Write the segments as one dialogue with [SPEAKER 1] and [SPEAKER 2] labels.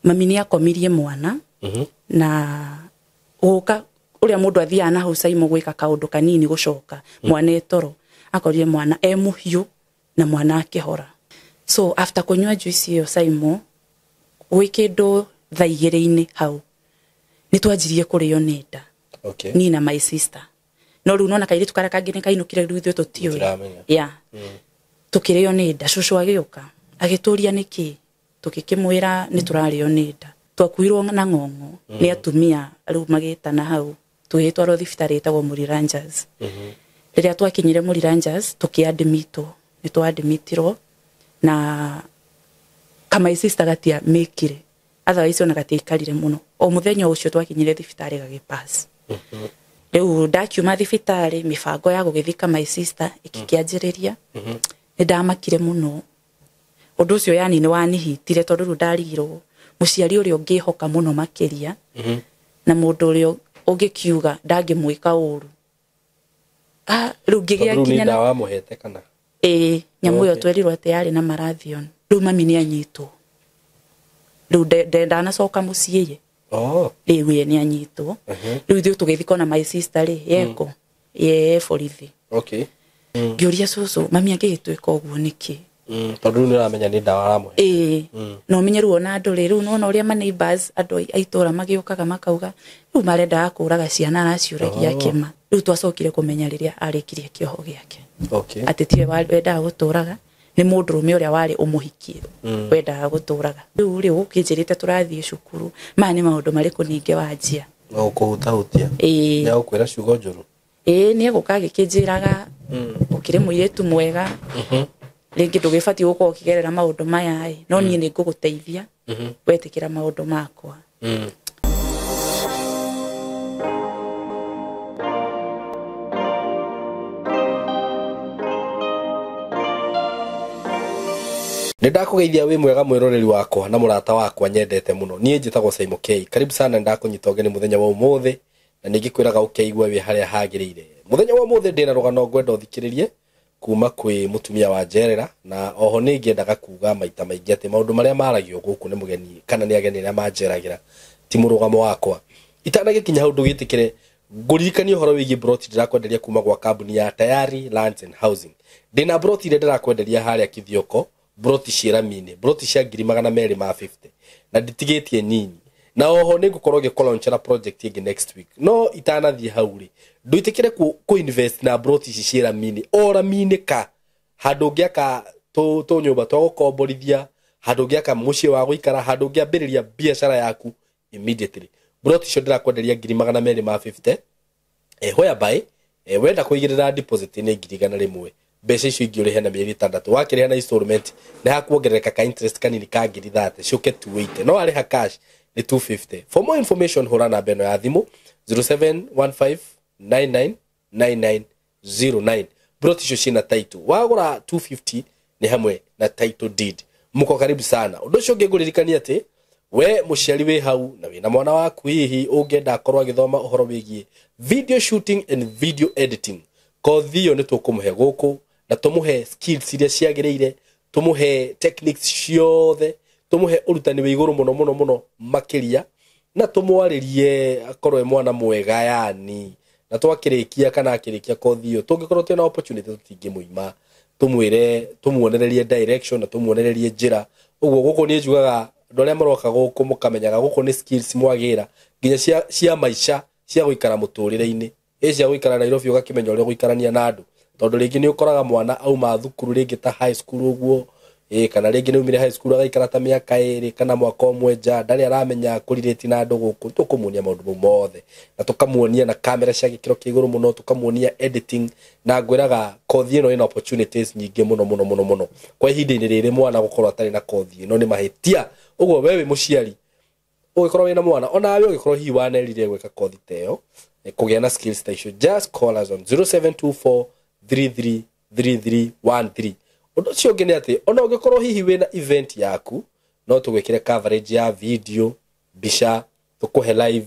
[SPEAKER 1] Mami nĩ akomirie mwana na gũka ũrĩa mũndũ athiaga na hau Saimo gwĩka kaũndũ kanini gũcoka mwana etoro akorire mwana e mũhiũ na mwana akĩhora. So after kũnyua juice ĩyo Saimo gwĩ kĩndũ thaa igĩrĩ-inĩ hau nĩ twanjirie kũrĩo nĩ nda.
[SPEAKER 2] Okay.
[SPEAKER 1] Niĩ na my sister no rĩu nona kairĩtu karĩa kangĩ nĩ kainũkire rĩu ithuĩ tũtiũĩ.
[SPEAKER 2] Mũtiramenya.
[SPEAKER 1] Yeah. Tũkĩrĩo nĩ nda, cũcũ agĩũka agĩtũria nĩkĩ, tũgĩkĩmwĩra nĩ tũrarĩo nĩ nda. Twakuirwo na ng'ong'o nĩ atumia rĩu magĩtana hau, tũgĩtwarwo thibitarĩ ĩtagwo Mũriranjas. Rĩrĩa twakinyire Mũriranjas tũkĩadmitwo, nĩ twadmitirwo na kama sister gatia mĩkire, otherwise ona gatiaikarire mũno. O mũthenya ũcio twakinyire thibitarĩ gagĩpass. Rĩu ndakiuma thibitarĩ mĩbango ya gũgĩthika my sister ĩkĩkĩanjĩrĩria. Nĩ ndamakire mũno ũndũ ũcio, yani nĩ wanihitire tondũ rĩu ndarigirwo mũciari ũrĩa ũngĩhoka mũno makĩria na mũndũ ũrĩa ũngĩkiuga ndangĩmwĩka ũru. Rĩu ngĩgĩa
[SPEAKER 2] Tondũ rĩu nĩ
[SPEAKER 1] nginya na
[SPEAKER 2] ndawa mũhete kana?
[SPEAKER 1] Ĩĩ, nyamũ ĩyo
[SPEAKER 2] Okay.
[SPEAKER 1] twerirwo atĩ yarĩ na marathion. Rĩu mami nĩ anyitwo, rĩu ndanacoka mũciĩ ye.
[SPEAKER 2] Oh.
[SPEAKER 1] Rĩu ye nĩ anyitwo. Rĩu ithuĩ tũgĩthikwo na my sister rĩ yeko ye borithi.
[SPEAKER 2] Okay.
[SPEAKER 1] Ngĩũria cũcũ, mami angĩgĩtwĩka ũguo nĩkĩ?
[SPEAKER 2] Tondũ rĩu nĩ ũramenya nĩ ndawa aramũhe.
[SPEAKER 1] Ĩĩ, na ũmenye rĩu ona andũ rĩ, rĩu nĩwona ũrĩa ma neighbors andũ a itũra magĩũkaga makauga rĩu marendaga kũraga ciana araciũragia akĩma. Rĩu twacokire kũmenya rĩrĩa arĩkirie kĩoho gĩake.
[SPEAKER 2] Okay.
[SPEAKER 1] Atĩ tiwe wendaga gũtũraga, nĩ mũndũrũme ũrĩa warĩ ũmũhikie wendaga gũtũraga. Rĩu rĩ ũkĩnjĩrĩte tũrathiĩ cukuru, maya nĩ maũndũ marĩkũ ningĩ wanjia?
[SPEAKER 2] No kũhutahutia.
[SPEAKER 1] Ĩĩ.
[SPEAKER 2] Nĩ agũkwĩra ciugo njũru.
[SPEAKER 1] Ĩĩ, nĩ egũka agĩkĩnjĩraga ũkĩrĩ mũirĩtu mwega, rĩngĩ ndũgĩbatiĩ gũkorwo ũkĩgerera maũndũ maya ĩ, no niĩ nĩ ngũgũteithia wetĩkĩra maũndũ makwa.
[SPEAKER 2] Nĩ ndakũgeithia wĩ mwega mwĩroreri wakwa na mũrata wakwa nyendete mũno. Niĩ njĩtagwo Saimo K. Karibu sana, ndakũnyita ũgeni mũthenya wa ũmũthĩ na nĩngĩkwĩraga ũkeigua wĩ harĩa hagĩrĩire. Mũthenya wa ũmũthĩ ndĩna rũgano ngwenda ũthikĩrĩrie kuma kwĩ mũtumia wa njerera, na oho nĩ ngĩendaga kuga maita maingĩ atĩ maũndũ marĩa maragio gũkũ nĩ mũgeni kana nĩ ageni arĩa manjeragĩra ti mũrũgamo wakwa. Itanagĩkinya hau ndũgĩtĩkĩre ngũririkanie ũhoro wĩgiĩ broti ndĩrakwenderia kuma gwa kambuni ya Tayari Lands and Housing. Ndĩna broti iria ndĩrakwenderia harĩa Kithioko, broti ciĩ rami-inĩ, broti cia ngiri magana merĩ ma 50 na nditigĩtie nini. Na oho nĩ ngũkorwo ngĩkũlaunchera project ĩngĩ next week. No itanathiĩ hau rĩ, ndũitĩkĩre kũ invest na broti ici ciĩ rami-inĩ, o rami-inĩ ka handũ ũngĩaka tũnyũmba twa gũkomborithia, handũ ũngĩaka mũciĩ wa gũikara, handũ ũngĩambĩrĩria biacara yaku immediately. Broti icio ndĩrakwenderia ngiri magana merĩ ma 50, whereby, wenda kũigĩrĩra deposit nĩ ngiri igana rĩmwe, mbeca icio ingĩ ũrĩhe na mĩeri ĩtandatũ. Wakĩrĩha na installment nĩ hakuongerereka ka interest kanini ka ngiri 30 ciũke 280, no warĩha cash nĩ 250. For more information hũra namba ĩno ya thimũ 0715999909. Broti icio ciĩna title, wagũra 250 nĩ hamwe na title deed. Mko karibu sana. Ũndũ ũcio ũngĩ ngũririkania atĩ we mũciari wĩ hau na wĩna mwana waku hihi ũngĩenda akorwo agĩthoma ũhoro wĩgiĩ video shooting and video editing, kothi ĩyo nĩ tũkũmũhe gũkũ na tũmũhe skills iria ciagĩrĩire, tũmũhe techniques ciothe, tũmũhe ũrutani wĩ igũrũ mũno mũno mũno makĩria, na tũmwarĩrie akorwo e mwana mwega yani. Na twakĩrĩkia kana akĩrĩkia kothi ĩyo, tũngĩkorwo twĩna opportunity tũtingĩmũima, tũmwĩre, tũmuonererie direction na tũmuonererie njĩra. Ũguo gũkũ niĩ njugaga andũ arĩa maroka gũkũ mũkamenyaga gũkũ nĩ skills mwagĩra nginya cia maica, cia gũikara mũtũrĩre-inĩ, ĩ cia gũikara Nairobi ũgakĩmenya ũrĩa ũgũikarania na andũ, tondũ rĩngĩ nĩ ũkoraga mwana auma thukuru rĩngĩ ta high school ũguo, kana rĩngĩ nĩ aumire high school agaikara ta mĩaka ĩrĩ kana mwaka ũmwe nja, ndarĩ aramenya kũrirĩti na andũ gũkũ. Tũkũmuonia maũndũ mau mothe na tũkamuonia na kamera cia gĩkĩro kĩa igũrũ mũno, tũkamuonia editing, na ngwĩraga kothi ĩno ĩna opportunities nyingĩ mũno mũno mũno mũno. Kwa ihinda-inĩ rĩrĩ mwana gũkorwo atarĩ na kothi ĩno nĩ mahĩtia. Ũguo we wĩ mũciari ũgĩkorwo wĩna mwana, ona we ũgĩkorwo hihi wanerire gwĩka kothi ta ĩyo, kũgĩa na skills ta icio, just call us on 0724333313. Ũndũ ũcio ũngĩ nĩ atĩ ona ũngĩkorwo hihi wĩna event yaku, no tũgwĩkĩre coverage ya video, mbica, tũkũhe live,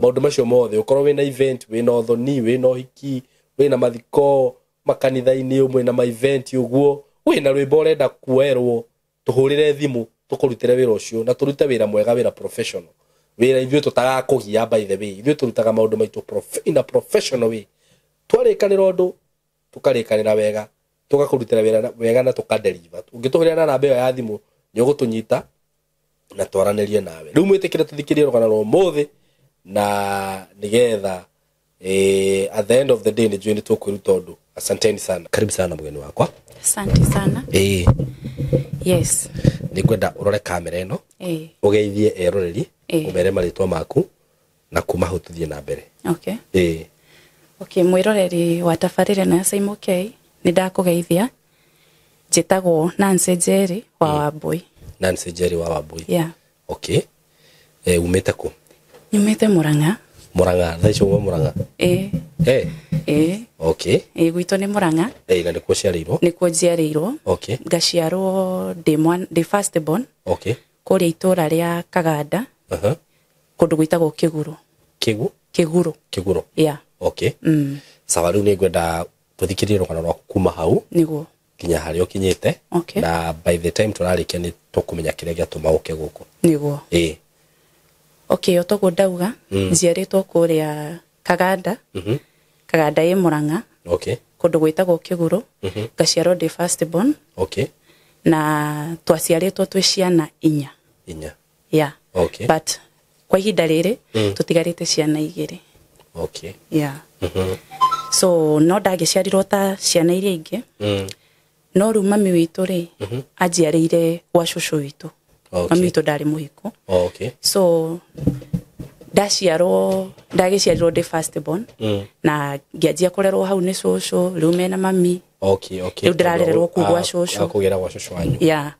[SPEAKER 2] maũndũ macio mothe. Ũkorwo wĩna event, wĩna ũthoni, wĩna ũhiki, wĩna mathiko makanitha-inĩ, wĩna ma event ũguo, wĩna rwĩmbo ũrenda kuoerwo, tũhũrĩre thimũ Tũkũrutĩre wĩra ũcio na tũrute wĩra mwega, wĩra professional, wĩra ithuĩ tũtagakũgia. By the way, ithuĩ tũrutaga maũndũ maitũ in a professional way. Twarĩkanĩra ũndũ, tũkarĩkanĩra wega, tũgakũrutĩra wĩra wega na tũkadeliver. Ũngĩtũhũrĩra na namba ĩyo ya thimũ, nĩ ũgũtũnyita na twaranĩrie nawe. Rĩu mwĩtĩkĩre tũthikĩrie rũgano rwa ũmũthĩ, na nĩgetha at the end of the day nĩ njũĩ nĩ tũkwĩruta ũndũ. Asanteni sana, karibu sana mũgeni wakwa.
[SPEAKER 1] Asante sana. Yes.
[SPEAKER 2] Nĩ ngwenda ũrore kamera ĩno, ũgeithie eroreri, ũmere marĩtwa maku na kuma hau tũthiĩ na mbere.
[SPEAKER 1] Okay. Okay, mwiroreri wa tabarĩra ĩno ya Saimo K, nĩ ndakũgeithia. Njĩtagwo Nancy Njeri wa Wambui.
[SPEAKER 2] Nancy Njeri wa Wambui.
[SPEAKER 1] Yeah.
[SPEAKER 2] Okay. Umĩte kũ?
[SPEAKER 1] Nyumĩte Murang'a.
[SPEAKER 2] Murang'a, thaa icio uma Murang'a?
[SPEAKER 1] Ĩĩ. Ĩĩ.
[SPEAKER 2] Okay.
[SPEAKER 1] Ĩĩ, gwitũ nĩ Murang'a.
[SPEAKER 2] Na nĩkuo ũciarĩirwo?
[SPEAKER 1] Nĩkuo njiarĩirwo.
[SPEAKER 2] Okay.
[SPEAKER 1] Ngaciarwo ndĩ mwana, ndĩ first born.
[SPEAKER 2] Okay.
[SPEAKER 1] Kũrĩa itũra rĩa Kaganda. Kũndũ gwĩtagwo Kĩguru.
[SPEAKER 2] Kĩgu?
[SPEAKER 1] Kĩguru.
[SPEAKER 2] Kĩguru.
[SPEAKER 1] Yeah.
[SPEAKER 2] Okay. Sawa, rĩu nĩ ngwenda tũthikĩrĩrie rũgano rwaku kuma hau
[SPEAKER 1] nĩguo
[SPEAKER 2] nginya harĩa ũkinyĩte.
[SPEAKER 1] Okay.
[SPEAKER 2] Na by the time tũrarĩkia nĩ tũkũmenya kĩrĩa gĩatũma ũke gũkũ.
[SPEAKER 1] Nĩguo. Okay, otoguo ndauga, njiarĩtwo kũrĩa Kaganda. Kaganda ĩ Murang'a.
[SPEAKER 2] Okay.
[SPEAKER 1] Kũndũ gwĩtagwo Kĩguru. Ngaciarwo ndĩ first born.
[SPEAKER 2] Okay.
[SPEAKER 1] Na twaciarĩtwo twĩ ciana inya.
[SPEAKER 2] Inya.
[SPEAKER 1] Yeah.
[SPEAKER 2] Okay.
[SPEAKER 1] But kwa ihinda rĩrĩ tũtigarĩte ciana igĩrĩ.
[SPEAKER 2] Okay.
[SPEAKER 1] Yeah. So no ndagĩciarirwo ta ciana iria ingĩ. No rĩu mami witũ rĩ, anjiarĩire gwa cũcũ witũ.
[SPEAKER 2] Okay.
[SPEAKER 1] Mami witũ ndarĩ mũhiku.
[SPEAKER 2] Okay.
[SPEAKER 1] So ndaciarwo, ndagĩciarirwo ndĩ first born. Na ngĩanjia kũrerwo hau nĩ cũcũ, rĩu mena mami.
[SPEAKER 2] Okay, okay.
[SPEAKER 1] Rĩu ndĩrarererwo kũu gwa cũcũ.
[SPEAKER 2] Akũgĩra gwa cũcũ wanyu.
[SPEAKER 1] Yeah.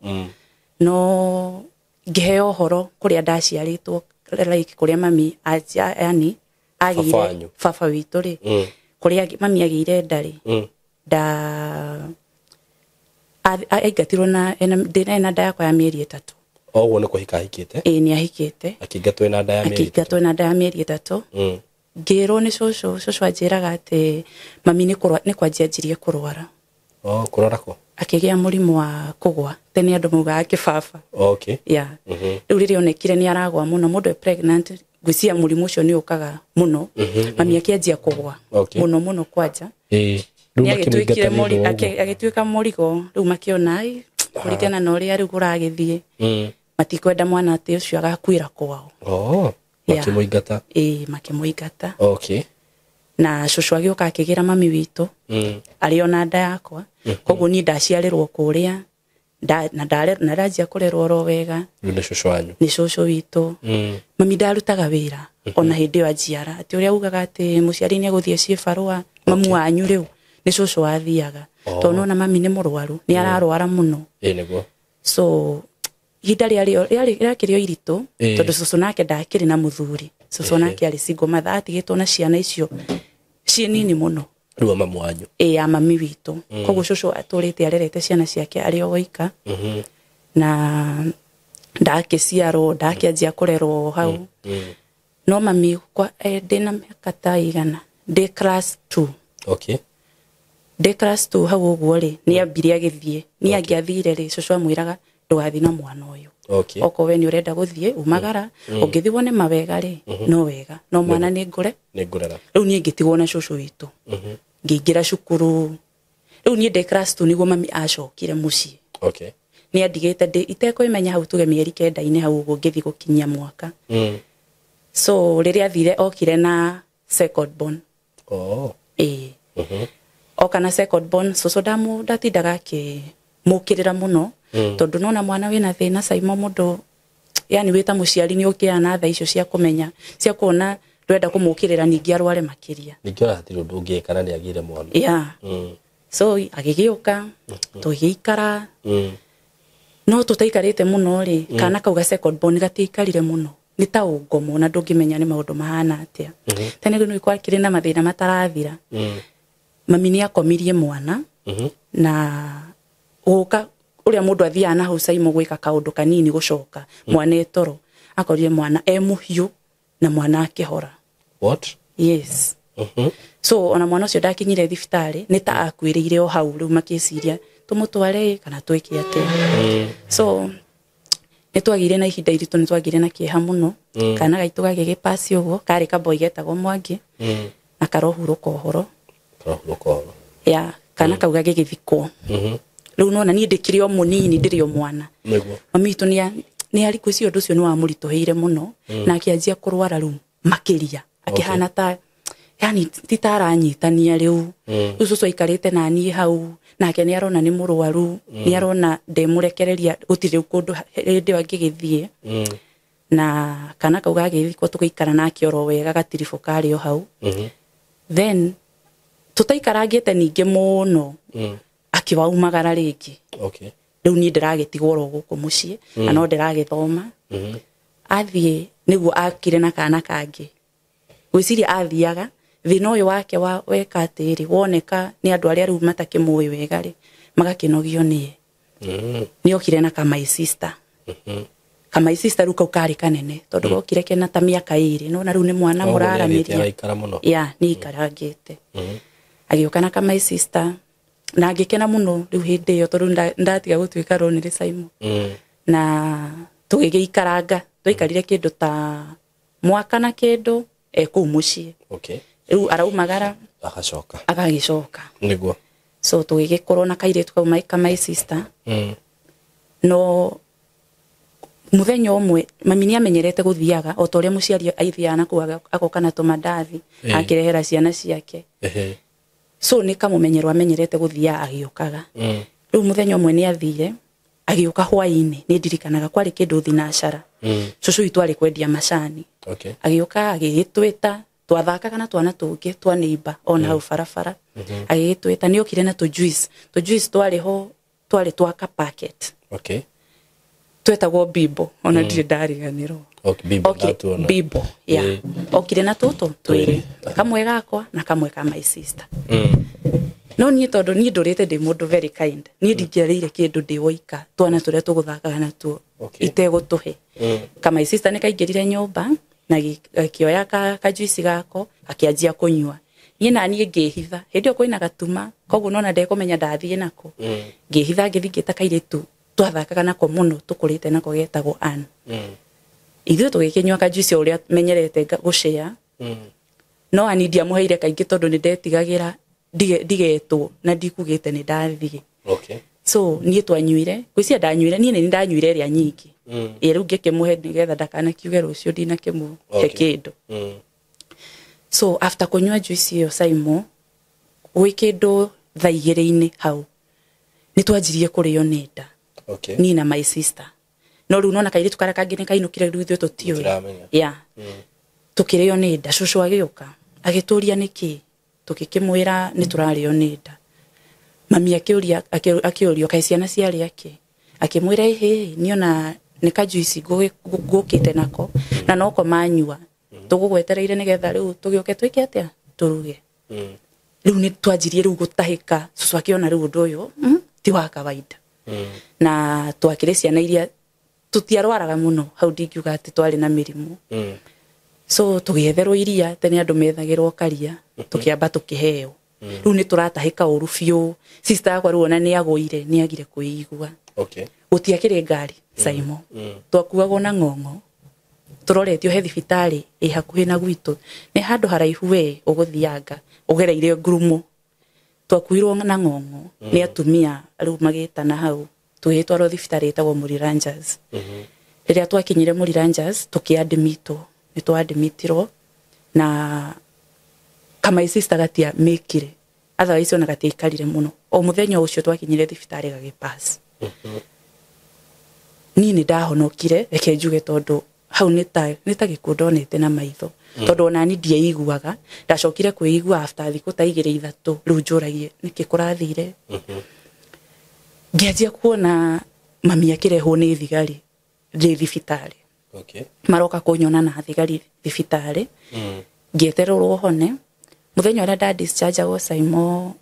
[SPEAKER 1] No ngĩheo ũhoro kũrĩa ndaciarĩtwo, like kũrĩa mami yani agĩire
[SPEAKER 2] Baba wanyu.
[SPEAKER 1] Baba witũ rĩ. Kũrĩa mami agĩire nda rĩ. Da aingatirwo na ena nda yakwa ya mĩeri 3.
[SPEAKER 2] Oguo nĩ kũhika ahikĩte?
[SPEAKER 1] Ĩĩ, nĩ ahikĩte.
[SPEAKER 2] Akĩingatwo ena nda ya mĩeri
[SPEAKER 1] Akĩingatwo ena nda ya mĩeri 3. Ngĩrwo nĩ cũcũ, cũcũ anjĩraga atĩ mami nĩ kwanjia anjirie kũrwara.
[SPEAKER 2] Oh, kũrwara kũ?
[SPEAKER 1] Akĩgĩa mũrimũ wa kũgwa. Tene andũ maugaga kĩbaba.
[SPEAKER 2] Okay.
[SPEAKER 1] Yeah. Rĩu rĩrĩa onekire nĩ aragwa mũno, mũndũ e pregnant, ngwĩciria mũrimũ ũcio nĩ ũkaga mũno. Mami akĩanjia kũgwa.
[SPEAKER 2] Okay.
[SPEAKER 1] Mũno mũno kwanja.
[SPEAKER 2] Rĩu
[SPEAKER 1] Nĩ
[SPEAKER 2] makĩmũingata
[SPEAKER 1] agĩtuĩkire
[SPEAKER 2] nĩ ũndũ wa ũguo.
[SPEAKER 1] agĩtuĩka mũrigo, rĩu makĩona, ai, kũringana na ũrĩa rĩu kũragĩthiĩ. Matikwenda mwana atĩ ũcio agakuĩra kwao.
[SPEAKER 2] Oh,
[SPEAKER 1] Yeah.
[SPEAKER 2] makĩmũingata.
[SPEAKER 1] Ĩĩ, makĩmũingata.
[SPEAKER 2] Okay.
[SPEAKER 1] Na cũcũ agĩũka akĩgĩra mami witũ. Arĩ ona nda yakwa. Koguo niĩ ndaciarĩrwo kũrĩa, na ndanjia kũrerwo oro wega.
[SPEAKER 2] Rĩu nĩ cũcũ wanyu.
[SPEAKER 1] Nĩ cũcũ witũ. Mami ndarutaga wĩra ona hĩndĩ ĩyo anjiara. Atĩ ũrĩa ugaga atĩ mũciari nĩ egũthiĩ ciĩbarũa, mamu wanyu rĩu nĩ cũcũ wathiaga. Tondũ nona mami nĩ mũrwaru, nĩ ararwara mũno.
[SPEAKER 2] Ĩĩ, nĩguo.
[SPEAKER 1] So ihinda rĩakĩrĩ o iritũ, tondũ cũcũ nake ndakĩrĩ na mũthuri. Cũcũ nake arĩ single mother, atigĩtwo na ciana icio ciĩ nini mũno.
[SPEAKER 2] Rĩu mamu wanyu.
[SPEAKER 1] Ĩĩ, ya mami witũ. Koguo cũcũ atũrĩte arerete ciana ciake arĩ o wika. Na ndakĩciarwo, ndakĩanjia kũrerwo hau. No mami kwa, ndĩna mĩaka ta igana, ndĩ class 2.
[SPEAKER 2] Okay.
[SPEAKER 1] Ndĩ class 2 hau ũguo rĩ, nĩ ambire agĩthiĩ. Nĩ angĩathire rĩ, cũcũ amwĩraga ndũgathiĩ na mwana ũyũ.
[SPEAKER 2] Okay.
[SPEAKER 1] Okorwo we nĩ ũrenda gũthiĩ, umagara, ũngĩthiĩ wone mawega rĩ, no wega. No mwana nĩ ngũre.
[SPEAKER 2] Nĩ ngũrera.
[SPEAKER 1] Rĩu niĩ ngĩtigwo na cũcũ witũ. Ngĩingĩra cukuru. Rĩu niĩ ndĩ class 2 nĩguo mami acokire mũciĩ.
[SPEAKER 2] Okay.
[SPEAKER 1] Nĩ andigĩte ndĩ itekwĩmenya hau tuge mĩeri 9-inĩ hau ũguo ngĩthiĩ gũkinyia mwaka. So rĩrĩa athire okire na second born.
[SPEAKER 2] Oh.
[SPEAKER 1] Ĩĩ. Oka na second born, cũcũ ndatindaga akĩmũkĩrĩra mũno. Tondũ nona mwana wĩna thĩna Saimo, mũndũ yani wĩ ta mũciari nĩ ũkĩaga na tha icio cia kũmenya, cia kuona ndwenda kũmũkĩrĩra ningĩ arware makĩria.
[SPEAKER 2] Ningĩ ona hatirĩ ũndũ ũngĩka na nĩ agĩire mwana.
[SPEAKER 1] Yeah. So agĩgĩũka, tũgĩikara. No tũtaikarĩte mũno rĩ, kana kau ga second born gatiaikarire mũno. Nĩ ta ũngomo na ndũngĩmenya nĩ maũndũ mahana atĩa. Tene rĩu nĩ gwakĩrĩ na mathĩna matarathira. Mami nĩ akomirie mwana, na gũka ũrĩa mũndũ athiaga na hau Saimo gwĩka kaũndũ kanini gũcoka, mwana etoro. Akorire mwana e mũhiũ na mwana akĩhora.
[SPEAKER 2] What?
[SPEAKER 1] Yes. So ona mwana ũcio ndakinyire thibitarĩ, nĩ ta akuĩrĩire o hau rĩu makĩciria tũmũtware kana twĩke atĩa. So Nĩ twagĩire na ihinda iritũ, nĩ twagĩire na kĩeha mũno. Kana gaitũ gagĩgĩpasi ũguo, karĩ kaboi getagwo Mwangi. Na karohurũka ũhoro.
[SPEAKER 2] Karohurũka ũhoro.
[SPEAKER 1] Ya, kana kau gagĩgĩthikwo. Rĩu nona niĩ ndĩkĩrĩ o mũnini, ndĩrĩ o mwana.
[SPEAKER 2] Nĩguo.
[SPEAKER 1] Mami witũ nĩ arĩ gwĩciria ũndũ ũcio nĩ wamũritũhĩire mũno, na akĩanjia kũrwara rĩu makĩria. Akĩhana ta, yani ti ta aranyitania rĩu. Rĩu cũcũ aikarĩte na niĩ hau, nake nĩ arona nĩ mũrwaru, nĩ arona ndemũrekereria gũtirĩ rĩu kũndũ hĩndĩ ĩyo angĩgĩthiĩ. Na kana kau gagĩthikwo tũgĩikara nake oro wega, gatiribũ karĩ o hau. Then tũtaikarangĩte ningĩ mũno, akĩwaumagara rĩngĩ. Rĩu niĩ ndĩragĩtigwo oro gũkũ mũciĩ, na no ndĩragĩthoma. Athiĩ nĩguo akire na kana kangĩ. Gwĩciria athiaga, thĩna ũyũ wake wa weka atĩrĩ, woneka nĩ andũ arĩa rĩu matakĩmũĩ wega rĩ, magakĩnogio nĩye. Nĩ okire na ka my sister. Ka my sister rĩu kau karĩ kanene, tondũ gokire kena ta mĩaka 2, nona rĩu nĩ mwana
[SPEAKER 2] Koguo nĩ athiĩte
[SPEAKER 1] mũraranĩria.
[SPEAKER 2] araikara mũno.
[SPEAKER 1] Ya, nĩ aikarangĩte. Agĩũka na ka my sister, na ngĩkena mũno rĩu hĩndĩ ĩyo, tondũ ndatiga gũtuĩka lonely Simon. Na tũgĩgĩikaranga, twaikarire kĩndũ ta mwaka na kĩndũ e kũu mũciĩ. Rĩu araumagara,
[SPEAKER 2] Agacoka.
[SPEAKER 1] Agagĩcoka.
[SPEAKER 2] Nĩguo.
[SPEAKER 1] So tũgĩgĩkorwo na kairĩtu kau ka my sister. No mũthenya ũmwe mami nĩ amenyerete gũthiaga o ta ũrĩa mũciari aithiaga na kũu agoka na tũmandathi, akĩrehera ciana ciake. So nĩ kamũmenyero amenyerete gũthiaga agĩũkaga. Rĩu mũthenya ũmwe nĩ athire agĩũka hwaĩ-inĩ, nĩ ndirikanaga kwarĩ kĩndũ thinacara. Cũcũ witũ arĩ kwendia macani. Agĩũka agĩgĩtwĩta, twathakaga na twana tũngĩ twa neighbor ona hau barabara. Agĩgĩtwĩta, nĩ okire na tũ juice. Tũ juice twarĩ ho, twarĩ twa ka packet. Twetagwo Bimbo, ona ndirĩ ndariganĩrwo.
[SPEAKER 2] Bimbo,
[SPEAKER 1] Okire,
[SPEAKER 2] ndatuona.
[SPEAKER 1] Bimbo, yeah. Okire na tũtũ twĩrĩ.
[SPEAKER 2] Twĩrĩ.
[SPEAKER 1] Kamwe gakwa na kamwe ka my sister. No niĩ tondũ niĩ ndũrĩte ndĩ mũndũ very kind, niĩ ndingĩarĩire kĩndũ ndĩ woika, twana tũrĩa tũgũthakaga natuo itegũtũhe. Ka my sister nĩ kaingĩrire nyũmba na gakĩoya ka juice gako, gakĩanjia kũnyua. Niĩ na niĩ ngĩhitha, hĩndĩ ĩyo kwĩna gatuma, koguo nona ndekũmenya ndathiĩ nako. Ngĩhitha ngĩthiĩ ngĩta kairĩtu twathakaga nako mũno, tũkũrĩte nako getagwo Ann. Ithuĩ tũgĩkĩnyua ka juice o ũrĩa menyerete gũcea. No Ann ndiamũheire kaingĩ tondũ nĩ ndetigagĩra ndigetwo na ndikugĩte nĩ ndathiĩ. So niĩ twanyuire, ngwĩciria ndanyuire, niĩ nĩ ndanyuire ĩrĩa nyingĩ. Ĩ rĩu ngĩkĩmũhe nĩgetha ndakanakiuge rũciũ ndinakĩmũhe kĩndũ. So after kũnyua juice ĩyo Simon, gwĩ kĩndũ thaa igĩrĩ-inĩ hau, nĩ twanjirie kũrĩo nĩ nda. Niĩ na my sister. No rĩu nona kairĩtu karĩa kangĩ nĩ kainũkire, rĩu ithuĩ tũtiũĩ.
[SPEAKER 2] Tũtiramenya.
[SPEAKER 1] Yeah. Tũkĩrĩo nĩ nda, cũcũ agĩũka, agĩtũria nĩkĩ, tũgĩkĩmwĩra nĩ tũrarĩo nĩ nda. Mami akĩũrio kaĩ ciana ciarĩ akĩ, akĩmwĩra ĩhĩ, niĩ ona nĩ ka juice ngũkĩte nako, na noko manyua. Tũgũgwetereire nĩgetha rĩu tũgĩũke twĩke atĩa, tũruge. Rĩu nĩ twanjirie rĩu gũtahĩka, cũcũ akĩona rĩu ũndũ ũyũ, ti wa kawaida. Na twakĩrĩ ciana iria tũtiarwaraga mũno, hau ndingiuga atĩ twarĩ na mĩrimũ. So tũgĩetherwo iria, tene andũ methagĩrwo karia, tũkĩamba tũkĩheo. Rĩu nĩ tũratahĩka ũru biũ. Sister yakwa rĩu ona nĩ agũire, nĩ agire kwĩigua. Gũtiakĩrĩ ngari, Simon. Twakuagwo na ng'ong'o. Tũroretio he thibitarĩ ĩ hakuhĩ na gwitũ. Nĩ handũ haraihu we ũgũthianga, ũgereire ngurumo. Twakuirwo na ng'ong'o nĩ atumia rĩu magĩtana hau. Tũgĩtwarwo thibitarĩ ĩtagwo Mũriranjas. Rĩrĩa twakinyire Mũriranjas, tũkĩadmitwo. Nĩ twadmitirwo na kama sister gatia mekire. Otherwise ona gatiaikarire mũno. O mũthenya ũcio twakinyire thibitarĩ gagĩpass. Niĩ nĩ ndahonokire, reke njuge tondũ hau nĩ ta gĩkuũ ndonete na maitho. Tondũ ona niĩ ndieiguaga, ndacokire kwĩigua after thikũ ta igĩrĩ ithatũ, rĩu njũragie nĩkĩ kũrathire. Ngĩanjia kuona mami akĩrehwo nĩ thigari ndĩ thibitarĩ. Maroka kũnyona na thigari thibitarĩ. Ngĩetererwo hone. Mũthenya ũrĩa nda discharge-agwo Simon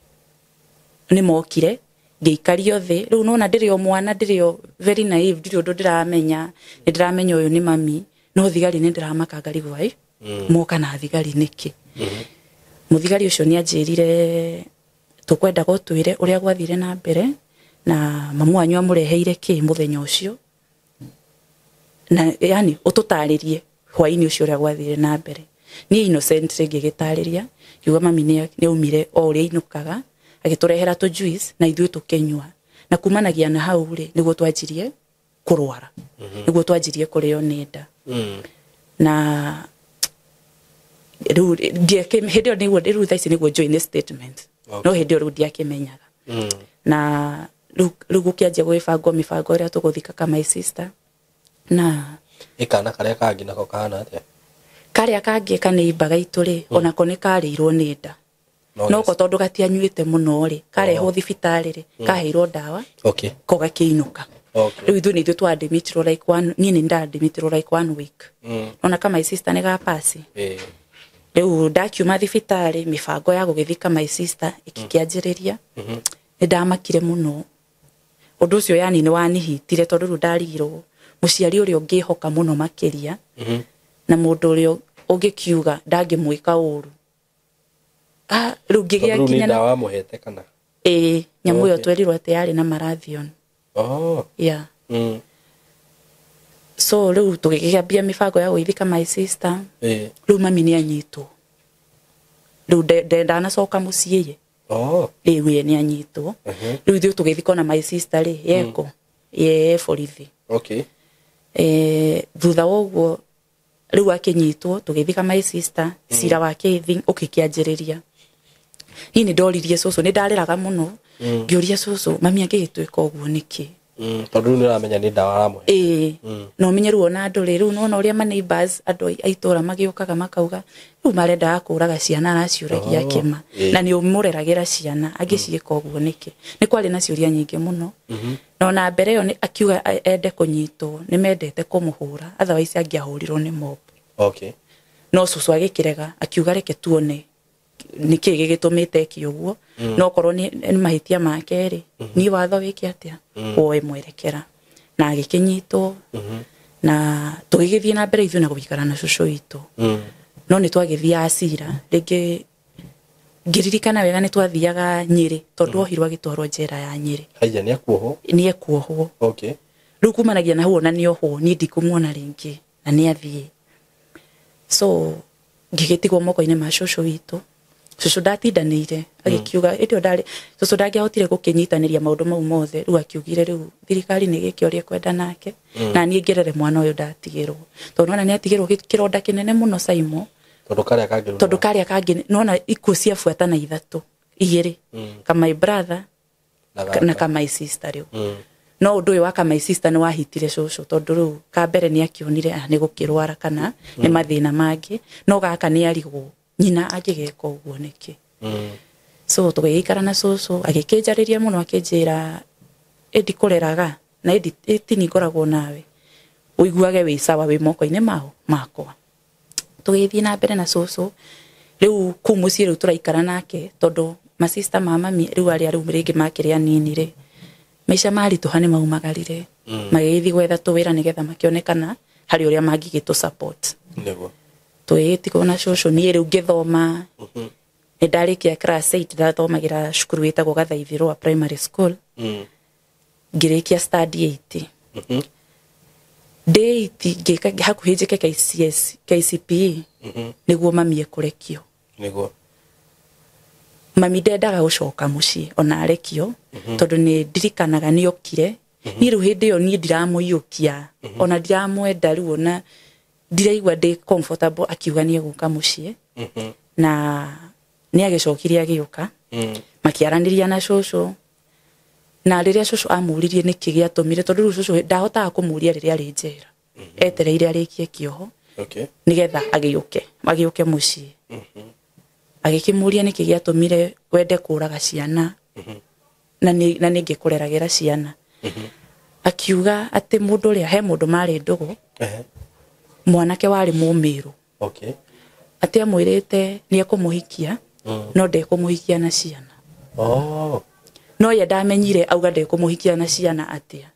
[SPEAKER 1] nĩ mokire, ngĩikario thĩ. Rĩu nona ndĩrĩ o mwana, ndĩrĩ o very naive, ndirĩ ũndũ ndĩramenya. Nĩ ndĩramenya ũyũ nĩ mami, no thigari nĩ ndĩramaka ngarigwo, moka na thigari nĩkĩ? Mũthigari ũcio nĩ anjĩrire tũkwendaga ũtwĩre ũrĩa gwathire na mbere na mamu wanyu amũreheire kĩ mũthenya ũcio. Na yani ũtũtarĩrie hwaĩ-inĩ ũcio ũrĩa gwathire na mbere. Niĩ innocently ngĩgĩtarĩria, ngiuga mami nĩ aumire o ũrĩa ainũkaga, agĩtũrehera tũ juice na ithuĩ tũkĩnyua. Na kumanagia na hau rĩ, nĩguo twanjirie kũrwara. Nĩguo twanjirie kũrĩo nĩ nda. Na rĩu hĩndĩ ĩyo nĩguo rĩu thaa ici nĩguo njũĩ nĩ statement. No hĩndĩ ĩyo rĩu ndiakĩmenyaga. Na rĩu gũkĩanjia gwĩbangwo mĩbango ĩrĩa tũgũthika ka my sister. Na
[SPEAKER 2] ĩkana karĩa kangĩ nako kahana atĩa?
[SPEAKER 1] Karĩa kangĩ kanĩimba gaitũ rĩ, onako nĩ karĩirwo nĩ nda. No ko tondũ gatianyuĩte mũno rĩ, karehwo thibitarĩ rĩ, kaheirwo ndawa, ko gakĩinũka. Rĩu ithuĩ nĩ ithuĩ twa-admitirwo like one, niĩ nĩ nda-admitirwo like 1 week. Nona ka my sister nĩ gapasi. Rĩu ndakiuma thibitarĩ, mĩbango ya gũgĩthika my sister ĩkĩanjĩrĩria. Nĩ ndamakire mũno. Ũndũ ũcio yani nĩ wanihitire tondũ rĩu ndarigirwo mũciari ũrĩa ũngĩhoka mũno makĩria, na mũndũ ũrĩa ũngĩkiuga ndangĩmwĩka ũru. Rĩu ngĩgĩa
[SPEAKER 2] nginya ndawa mũhete kana?
[SPEAKER 1] Ĩĩ, nyamũ ĩyo twerirwo atĩ yarĩ na marathion. Yeah. So rĩu tũgĩkĩambia mĩbango ya gũgĩthika my sister. Rĩu mami nĩ anyitwo. Rĩu ndanacoka mũciĩ ye. Rĩu ye nĩ anyitwo. Rĩu ithuĩ tũgĩthika ona my sister rĩ, yeko. Ye borithi. Thutha wa ũguo rĩu akĩnyitwo tũgĩthika my sister, cira wake ũkĩkĩanjĩrĩria. Niĩ nĩ ndoririe cũcũ, nĩ ndarĩraga mũno. Ngĩũria cũcũ, mami angĩgĩtwĩka ũguo nĩkĩ?
[SPEAKER 2] Tondũ rĩu nĩ ũramenya nĩ ndawa aramũhe.
[SPEAKER 1] Ĩĩ. Na ũmenye rĩu ona andũ rĩ, rĩu nĩwona ũrĩa ma neighbors andũ a itũũra magĩũkaga makauga, rĩu marendaga kũraga ciana araciũragia akĩma. Na nĩ ũmũreragĩra ciana, angĩciĩka ũguo nĩkĩ? Nĩ kwarĩ na ciũria nyingĩ mũno. Na ona mbere ĩyo akiuga ende kũnyitwo, nĩ mendete kũmũhũra, otherwise angĩahũrirwo nĩ mob. No cũcũ agĩkĩrega, akiuga reke tuone nĩkĩ gĩgĩtũmĩte eke ũguo. No okorwo nĩ mahĩtia make rĩ, niĩ watho wĩke atĩa? Woe mwerekera. Na agĩkĩnyitwo, na tũgĩgĩthiĩ na mbere ithuĩ na gũikara na cũcũ witũ. No nĩ twagĩthiaga cira, rĩngĩ ngĩririkana wega nĩ twathiaga Nyĩrĩ, tondũ ohirwo agĩtwarwo njera ya Nyĩrĩ.
[SPEAKER 2] Haiya, nĩ ekuohwo?
[SPEAKER 1] Nĩ ekuohwo. Rĩu kumanagia na hau ona nĩ ohwo, niĩ ndikũmuona rĩngĩ, na nĩ athiĩ. So ngĩgĩtigwo moko-inĩ ma cũcũ witũ. Cũcũ ndatindanĩire, agĩkiuga ĩndĩ ĩyo ndarĩ, cũcũ ndangĩahotire gũkĩnyitanĩria maũndũ mau mothe. Rĩu akiugire rĩu thirikari nĩ ĩgĩke ũrĩa ĩkwenda nake, na niĩ ngerere mwana ũyũ ndatigĩrwo. Tondũ nĩwona nĩ atigĩrwo kĩronda kĩnene mũno Saimo.
[SPEAKER 2] Tondũ karĩa kangĩ rĩu
[SPEAKER 1] Tondũ karĩa kangĩ nĩwona ikuũ ciabuatana ithatũ, igĩrĩ. Ka my brother na ka my sister rĩu. No ũndũ ũyũ wa ka my sister nĩ wahitire cũcũ, tondũ rĩu ka mbere nĩ akĩonire, nĩ gũkĩrwara kana nĩ mathĩna mangĩ, no gaka nĩ arigwo nyina angĩgeka ũguo nĩkĩ. So tũgĩgĩikara na cũcũ, agĩkĩnjarĩria mũno, akĩnjĩra ĩndi kũreraga na ĩndi tini ngoragwo nawe, ũiguage wĩ sawa wĩ moko-inĩ mao makwa. Tũgĩthiĩ na mbere na cũcũ. Rĩu kũu mũciĩ rĩu tũraikara nake, tondũ masista ma mami rĩu arĩa rĩu rĩngĩ makĩrĩ anini rĩ, maica maritũha nĩ maumagarire. Magĩgĩthiĩ gwetha tũwĩra nĩgetha makĩonekana harĩ ũrĩa mangĩgĩtũ support. Tũgĩgĩtigwo na cũcũ, niĩ rĩu ngĩthoma. Nĩ ndarĩkia class 8, ndathomagĩra cukuru wĩtagwo Gathaithirwa Primary School. Ngĩrĩkia standard 8. Ndĩ 8 ngĩka hakuhĩ njĩke KCS, KCPE, nĩguo mami ekũrekio. Mami ndendaga gũcoka mũciĩ ona arekio, tondũ nĩ ndirikanaga nĩ okire. Niĩ rĩu hĩndĩ ĩyo niĩ ndiramũiyũkia, ona ndiramwenda rĩu, ona ndiraigua ndĩ comfortable akiuga nĩ egũka mũciĩ. Na nĩ agĩcokire agĩũka. Makĩaranĩria na cũcũ. Na rĩrĩa cũcũ amũririe nĩkĩ gĩatũmire, tondũ rĩu cũcũ ndahotaga kũmũria rĩrĩa arĩ njera. Etereire arĩkie kĩoho. Nĩgetha agĩũke mũciĩ. Agĩkĩmũria nĩkĩ gĩatũmire wende kũraga ciana. Na nĩ ngĩkũreragĩra ciana. Akiuga atĩ mũndũ ũrĩa, he mũndũ marĩ ndũgũ. Mwanake warĩ Mũmĩrũ. Atĩ amwĩrĩte nĩ ekũmũhikia, no ndekũmũhikia na ciana. No ye ndamenyire auga ndekũmũhikia na ciana atĩa.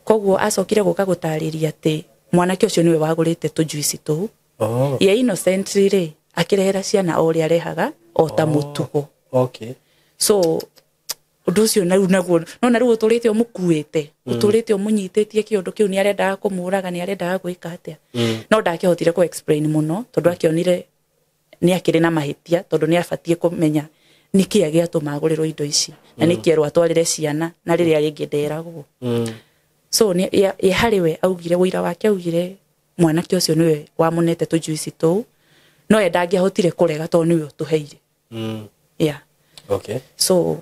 [SPEAKER 1] Koguo acokire gũka gũtarĩria atĩ mwanake ũcio nĩwe wagũrĩte tũjuici tũu. Ye innocently rĩ, akĩrehera ciana o ũrĩa arehaga o ta mũtugo. So Ũndũ ũcio na rĩu naguo nona rĩu ũtũrĩte ũmũkuĩte, ũtũrĩte ũmũnyitĩtie kĩũndũ kĩu, nĩ arendaga kũmũraga, nĩ arendaga gwĩka atĩa. No ndakĩhotire kũ explain mũno tondũ akĩonire nĩ akĩrĩ na mahĩtia, tondũ nĩ abatiĩ kũmenya nĩkĩ gĩatũma agũrĩrwo indo ici na nĩkĩ erwo atwarĩre ciana na rĩrĩa rĩngĩ nderagwo. So ye harĩ we augire, ũira wake augire mwanake ũcio nĩwe wamũnete tũjuici tũu, no ye ndangĩahotire kũrega tondũ nĩwe ũtũheire. Yeah.
[SPEAKER 2] Okay.
[SPEAKER 1] So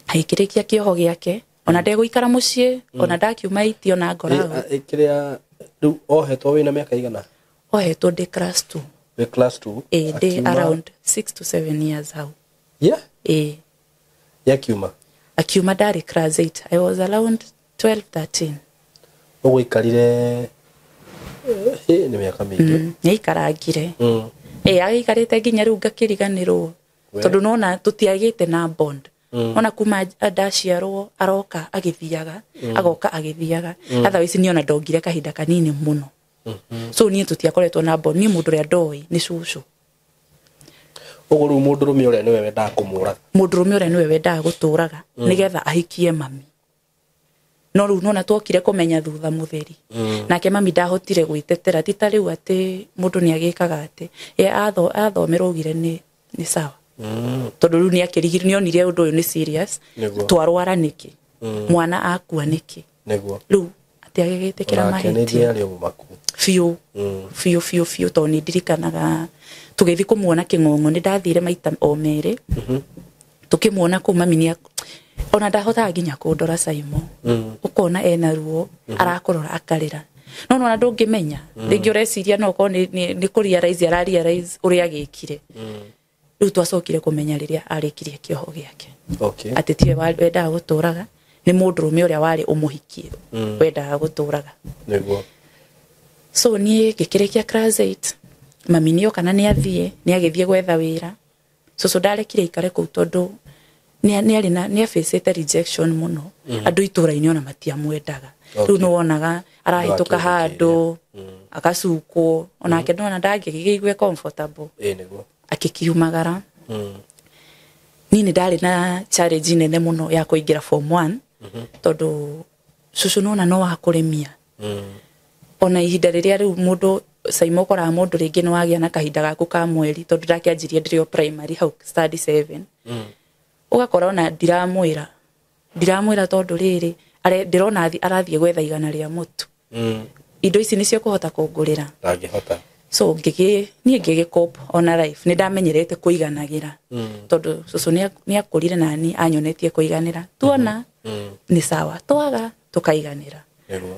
[SPEAKER 1] agĩkĩrĩkia kĩoho gĩake, ona ndegũikara mũciĩ, ona ndakiuma iti ona ngoragwo.
[SPEAKER 2] Kĩrĩa rĩu ohetwo wĩna mĩaka igana?
[SPEAKER 1] Ohetwo ndĩ class 2.
[SPEAKER 2] Wĩ class 2?
[SPEAKER 1] Ĩ, ndĩ around 6 to 7 years hau.
[SPEAKER 2] Yeah.
[SPEAKER 1] Ĩ.
[SPEAKER 2] Yakiuma?
[SPEAKER 1] Akiuma ndarĩ class 8. I was around 12, 13.
[SPEAKER 2] Ũguo ikarire nĩ mĩaka mĩingĩ.
[SPEAKER 1] Nĩaikarangire. Ĩ, agĩikarĩte nginya rĩu ngakĩriganĩrwo. Tondũ nona tũtiagĩte na bond. Ona kuma ndaciarwo aroka agĩthiaga, agoka agĩthiaga. Otherwise niĩ ona ndongire kahinda kanini mũno. So niĩ tũtiakoretwo na bond, niĩ mũndũ ũrĩa ndoĩ nĩ cũcũ.
[SPEAKER 2] Ũguo rĩu mũndũrũme ũrĩa nĩwe wendaga kũmũraga?
[SPEAKER 1] Mũndũrũme ũrĩa nĩwe wendaga gũtũraga nĩgetha ahikie mami. No rĩu nona twokire kũmenya thutha mũtheri. Nake mami ndahotire gwĩtetera, ti ta rĩu atĩ mũndũ nĩagĩkaga atĩ ye athomerwo augire nĩ sawa. Tondũ rĩu nĩakĩrigire, nĩonire ũndũ ũyũ nĩ serious. Twarwara nĩkĩ? Mwana akua nĩkĩ?
[SPEAKER 2] Nĩguo.
[SPEAKER 1] Rĩu atĩ agĩgĩtĩkĩra
[SPEAKER 2] Onake nĩ
[SPEAKER 1] mahĩtia.
[SPEAKER 2] arĩ mũmaku.
[SPEAKER 1] Biũ. Biũ, biũ, biũ, tondũ nĩ ndirikanaga tũgĩthiĩ kũmuona kĩng'ong'o, nĩ ndathire maita o merĩ. Tũkĩmuona kũu mami nĩ ona ndahotaga nginya kũndora Saimo. Ũkona ena ruo, arakũrora akarĩra. No nona ndũngĩmenya, rĩngĩ ũreciria no ũkorwo nĩ kũ realize ara realize ũrĩa agĩkire. Rĩu twacokire kũmenya rĩrĩa arĩkirie kĩoho gĩake.
[SPEAKER 2] Okay.
[SPEAKER 1] Atĩ tiwe wendaga gũtũraga, nĩ mũndũrũme ũrĩa warĩ ũmũhikie wendaga gũtũraga.
[SPEAKER 2] Nĩguo.
[SPEAKER 1] So niĩ ngĩkĩrĩkia class 8, mami nĩoka na nĩathiĩ, nĩagĩthiĩ gwetha wĩra. Cũcũ ndarekire aikare kũu tondũ nĩarĩ na nĩafacĩte rejection mũno. Andũ itũra-inĩ ona matiamwendaga. Rĩu nĩwonaga arahĩtũka handũ, agacukwo, onake nona ndangĩkĩigue comfortable.
[SPEAKER 2] Ĩ, nĩguo.
[SPEAKER 1] Akĩkiumagara. Niĩ nĩ ndarĩ na challenge nene mũno ya kũingĩra form 1, tondũ cũcũ nona no wa kũrĩmia. Ona ihinda rĩrĩa rĩu mũndũ Saimo ũkoraga mũndũ rĩngĩ nĩ wagĩa na kahinda gaku ka mweri, tondũ ndakĩanjirie ndĩrĩ o primary hau study 7. Ũgakora ona ndiramwĩra tondũ rĩrĩ ndĩrona arathiĩ gwetha igana rĩa mũtu. Indo ici nĩcio kũhota kũngũrĩra.
[SPEAKER 2] Ndangĩhota.
[SPEAKER 1] So niĩ ngĩgĩ cope ona life, nĩ ndamenyerete kũiganagĩra. Tondũ cũcũ nĩakũrire nani anyonetie kũiganĩra. Tuona nĩ sawa, twaga tũkaiganĩra.
[SPEAKER 2] Nĩguo.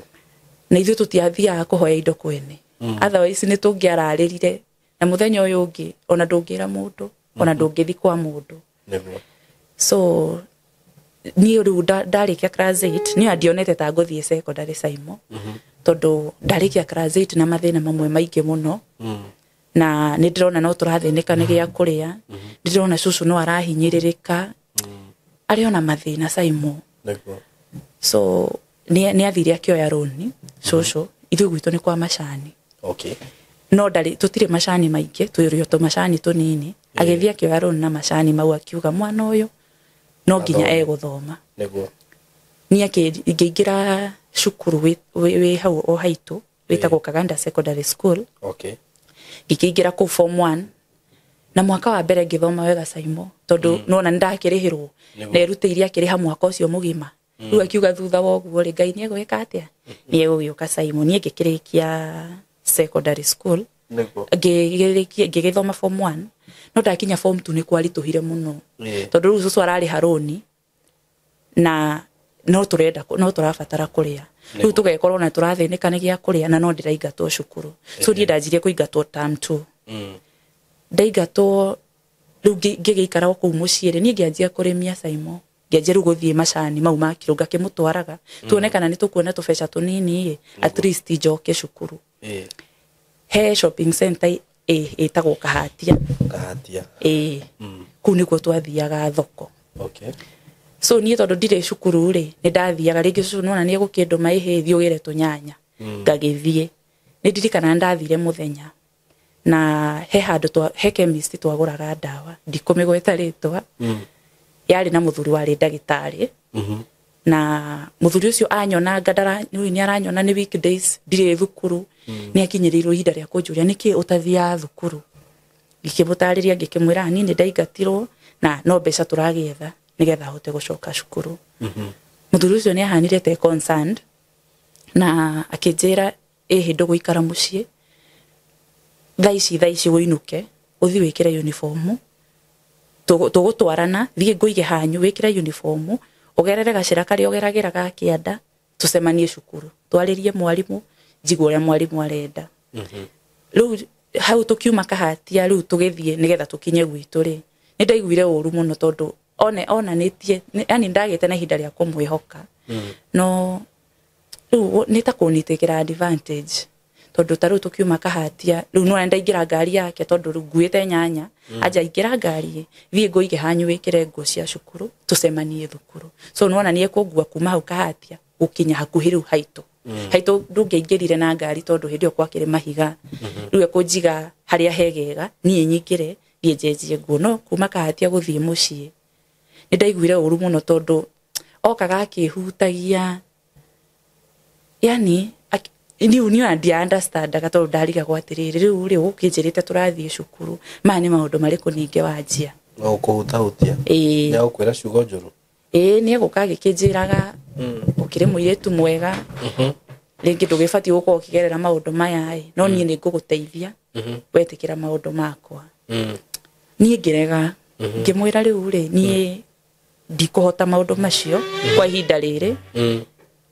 [SPEAKER 1] Na ithuĩ tũtiathiaga kũhoya indo kwene. Otherwise nĩ tũngĩararĩrire na mũthenya ũyũ ũngĩ ona ndũngĩra mũndũ, ona ndũngĩthi kwa mũndũ.
[SPEAKER 2] Nĩguo.
[SPEAKER 1] So niĩ rĩu ndarĩkia class 8, niĩ ndionete ta ngũthiĩ secondary Saimo. Tondũ ndarĩkia class 8 na mathĩna mamwe maingĩ mũno. Na nĩ ndĩrona no tũrathĩnĩka nĩ gĩa kũrĩa. Ndĩrona cũcũ no arahinyĩrĩrĩka. Arĩ ona mathĩna Saimo.
[SPEAKER 2] Nĩguo.
[SPEAKER 1] So nĩ athire akĩoya rũni cũcũ, ithuĩ gwitũ nĩ kwa macani.
[SPEAKER 2] Okay.
[SPEAKER 1] No ndarĩ, tũtirĩ macani maingĩ, twĩrĩ o tũmacani tũnini. Agĩthiĩ akĩoya rũni na macani mau akiuga mwana ũyũ no nginya egũthoma.
[SPEAKER 2] Nĩguo.
[SPEAKER 1] Niĩ ngĩingĩra cukuru wĩ hau o haitũ, wĩtagwo Kaganda Secondary School.
[SPEAKER 2] Okay.
[SPEAKER 1] Ngĩkĩingĩra kũu form 1. Na mwaka wa mbere ngĩthoma wega Saimo, tondũ nona nĩndakĩrĩhĩrwo. Nerutĩire akĩrĩha mwaka ũcio mũgima. Rĩu akiuga thutha wa ũguo rĩ, Ngai nĩegwĩka atĩa? Nĩegũgĩũka Saimo. Niĩ ngĩkĩrĩkia secondary school.
[SPEAKER 2] Nĩguo.
[SPEAKER 1] Ngĩgĩthoma form 1. No ndakinya form 2 nĩ kwaritũhire mũno. Tondũ rĩu cũcũ ararĩha rũni na no tũrenda no tũrabatara kũrĩa. Rĩu tũgekorwo na tũrathĩnĩka nĩ gĩa kũrĩa na no ndĩraingatwo cukuru. So niĩ ndanjirie kũingatwo term 2. Ndaingatwo rĩu ngĩgĩikara o kũu mũciĩ rĩ, niĩ ngĩanjia kũrĩmia Saimo. Ngĩanjia rĩu gũthiĩ macani mau ma kiro ngakĩmũtwaraga. Tuone kana nĩ tũkuona tũbeca tũnini ĩ, at least njoke cukuru. He shopping center ĩtagwo Kahatia.
[SPEAKER 2] Kahatia.
[SPEAKER 1] Ĩ. Kũu nĩkuo twathiaga thoko.
[SPEAKER 2] Okay.
[SPEAKER 1] So niĩ tondũ ndirĩ cukuru rĩ, nĩ ndathiaga rĩngĩ cũcũ nĩwona nĩ egũkĩndũma ĩhĩ thiĩ ũgĩre tũnyanya. Ngagĩthiĩ. Nĩ ndirikanaga ndathire mũthenya. Na he handũ he chemist twagũraga ndawa, ndikũmĩgweta rĩtwa. Yarĩ na mũthuri warĩ ndagĩtarĩ. Na mũthuri ũcio anyonanga nĩ aranyona nĩ weekdays ndirĩ thukuru. Nĩ akinyĩrĩirwo ihinda rĩa kũnjũria nĩkĩ ũtathiaga thukuru. Ngĩkĩmũtarĩria ngĩkĩmwĩra niĩ nĩ ndaingatirwo na no mbeca tũragĩetha nĩgetha hote gũcoka cukuru. Mũthuri ũcio nĩ ahanire te concerned na akĩnjĩra ĩhĩ ndũgũikara mũciĩ thaa ici ũinũke ũthiĩ wĩkĩre uniform tũgũtwarana thiĩ ngũige hanyu wĩkĩre uniform ũgerere gacĩra karĩa ũgeragĩra ga kĩanda tũcemanie cukuru twarĩrie mwarimũ njigue ũrĩa mwarimũ arenda. Rĩu hau tũkiuma Kahatia rĩu tũgĩthiĩ nĩgetha tũkinye gwitũ rĩ nĩ ndaiguire ũru mũno tondũ onanĩtie yani ndagĩte na ihinda rĩa kũmwĩhoka. No rĩu nĩ ta kũnitĩkĩra advantage tondũ ta rĩu tũkiuma Kahatia rĩu no ndaingĩra ngari yake tondũ rĩu nguĩte nyanya anja ingĩra ngari thiĩ ngũige hanyu wĩkĩre nguo cia cukuru tũcemanie thukuru. So nĩwona nĩ ekũngua kuma hau Kahatia gũkinya hakuhĩ rĩu haitũ. Haitũ ndũngĩaingĩrire na ngari tondũ hĩndĩ ĩyo gwakĩrĩ mahiga. Rĩu ekũnjiga harĩa hegega niĩ nyingĩre thiĩ njenjie nguo. No kuma Kahatia gũthiĩ mũciĩ nĩ ndaiguire ũru mũno tondũ okaga akĩhutagia yani niĩ niĩ ndia understandaga tondũ ndarigagwo atĩrĩrĩ rĩu rĩ ũkĩnjĩrĩte tũrathiĩ cukuru maya nĩ maũndũ marĩkũ ningĩ wanjia.
[SPEAKER 2] No kũhutahutia.
[SPEAKER 1] Ĩĩ.
[SPEAKER 2] Nĩ agũkwĩra ciugo njũru.
[SPEAKER 1] Ĩĩ nĩ egũka agĩkĩnjĩraga ũkĩrĩ mũirĩtu mwega rĩngĩ ndũgĩbatiĩ gũkorwo ũkĩgerera maũndũ maya ĩ no niĩ nĩ ngũgũteithia wetĩkĩra maũndũ makwa. Niĩ ngĩrega ngĩmwĩra rĩu rĩ niĩ ndikũhota maũndũ macio kwa ihinda rĩrĩ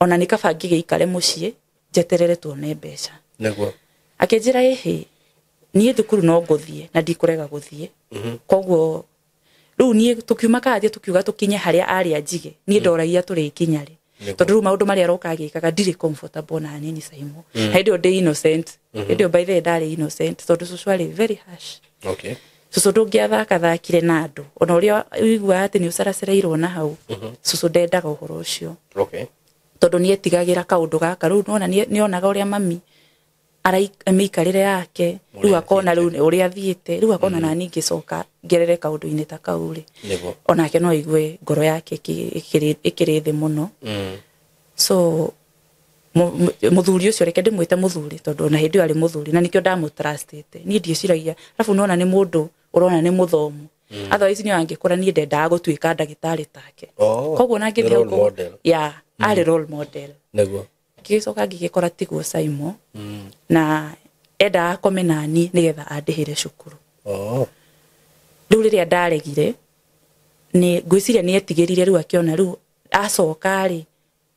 [SPEAKER 1] ona nĩ kaba ngĩgĩikare mũciĩ njeterere tuone mbeca.
[SPEAKER 2] Nĩguo.
[SPEAKER 1] Akĩnjĩra ĩhĩ niĩ thukuru no ngũthiĩ na ndikũrega gũthiĩ. Koguo rĩu niĩ tũkiuma Kahatia tũkiuga tũkinye harĩa arĩa njige niĩ ndoragia tũrĩkinya rĩ tondũ rĩu maũndũ marĩa aroka agĩkaga ndirĩ comfortable na nini Saimo. Hĩndĩ ĩyo ndĩ innocent. Hĩndĩ ĩyo by the way ndarĩ innocent tondũ cũcũ arĩ very harsh.
[SPEAKER 2] Okay.
[SPEAKER 1] Cũcũ ndũngĩathakathakire na andũ ona ũrĩa ũiguaga atĩ nĩ ũcaracereirwo na hau cũcũ ndendaga ũhoro ũcio.
[SPEAKER 2] Okay.
[SPEAKER 1] Tondũ nĩ etigagĩra kaũndũ gaka rĩu nĩwona nĩonaga ũrĩa mami mĩikarĩre yake rĩu akona rĩu ũrĩa athiĩte rĩu akona nani ngĩcoka ngerere kaũndũ-inĩ ta kau rĩ onake no aigue ngoro yake ĩkĩrĩ thĩ mũno. So mũthuri ũcio reke ndĩmwĩte mũthuri tondũ ona hĩndĩ ĩyo arĩ mũthuri na nĩkĩo ndamũtrustĩte niĩ ndiĩciragia arabu nĩwona nĩ mũndũ ũrona nĩ mũthomu. Otherwise niĩ angĩkora niĩ ndendaga gũtuĩka ndagĩtarĩ take. Koguo na ngĩthiĩ hau ya arĩ role model.
[SPEAKER 2] Nĩguo.
[SPEAKER 1] Ngĩgĩcoka ngĩgĩkora tiguo Saimo na endaga akome nani nĩgetha andĩhĩre cukuru. Rĩu rĩrĩa ndaregire nĩ ngwĩciria nĩ etigĩrire rĩu akĩona rĩu acoka rĩ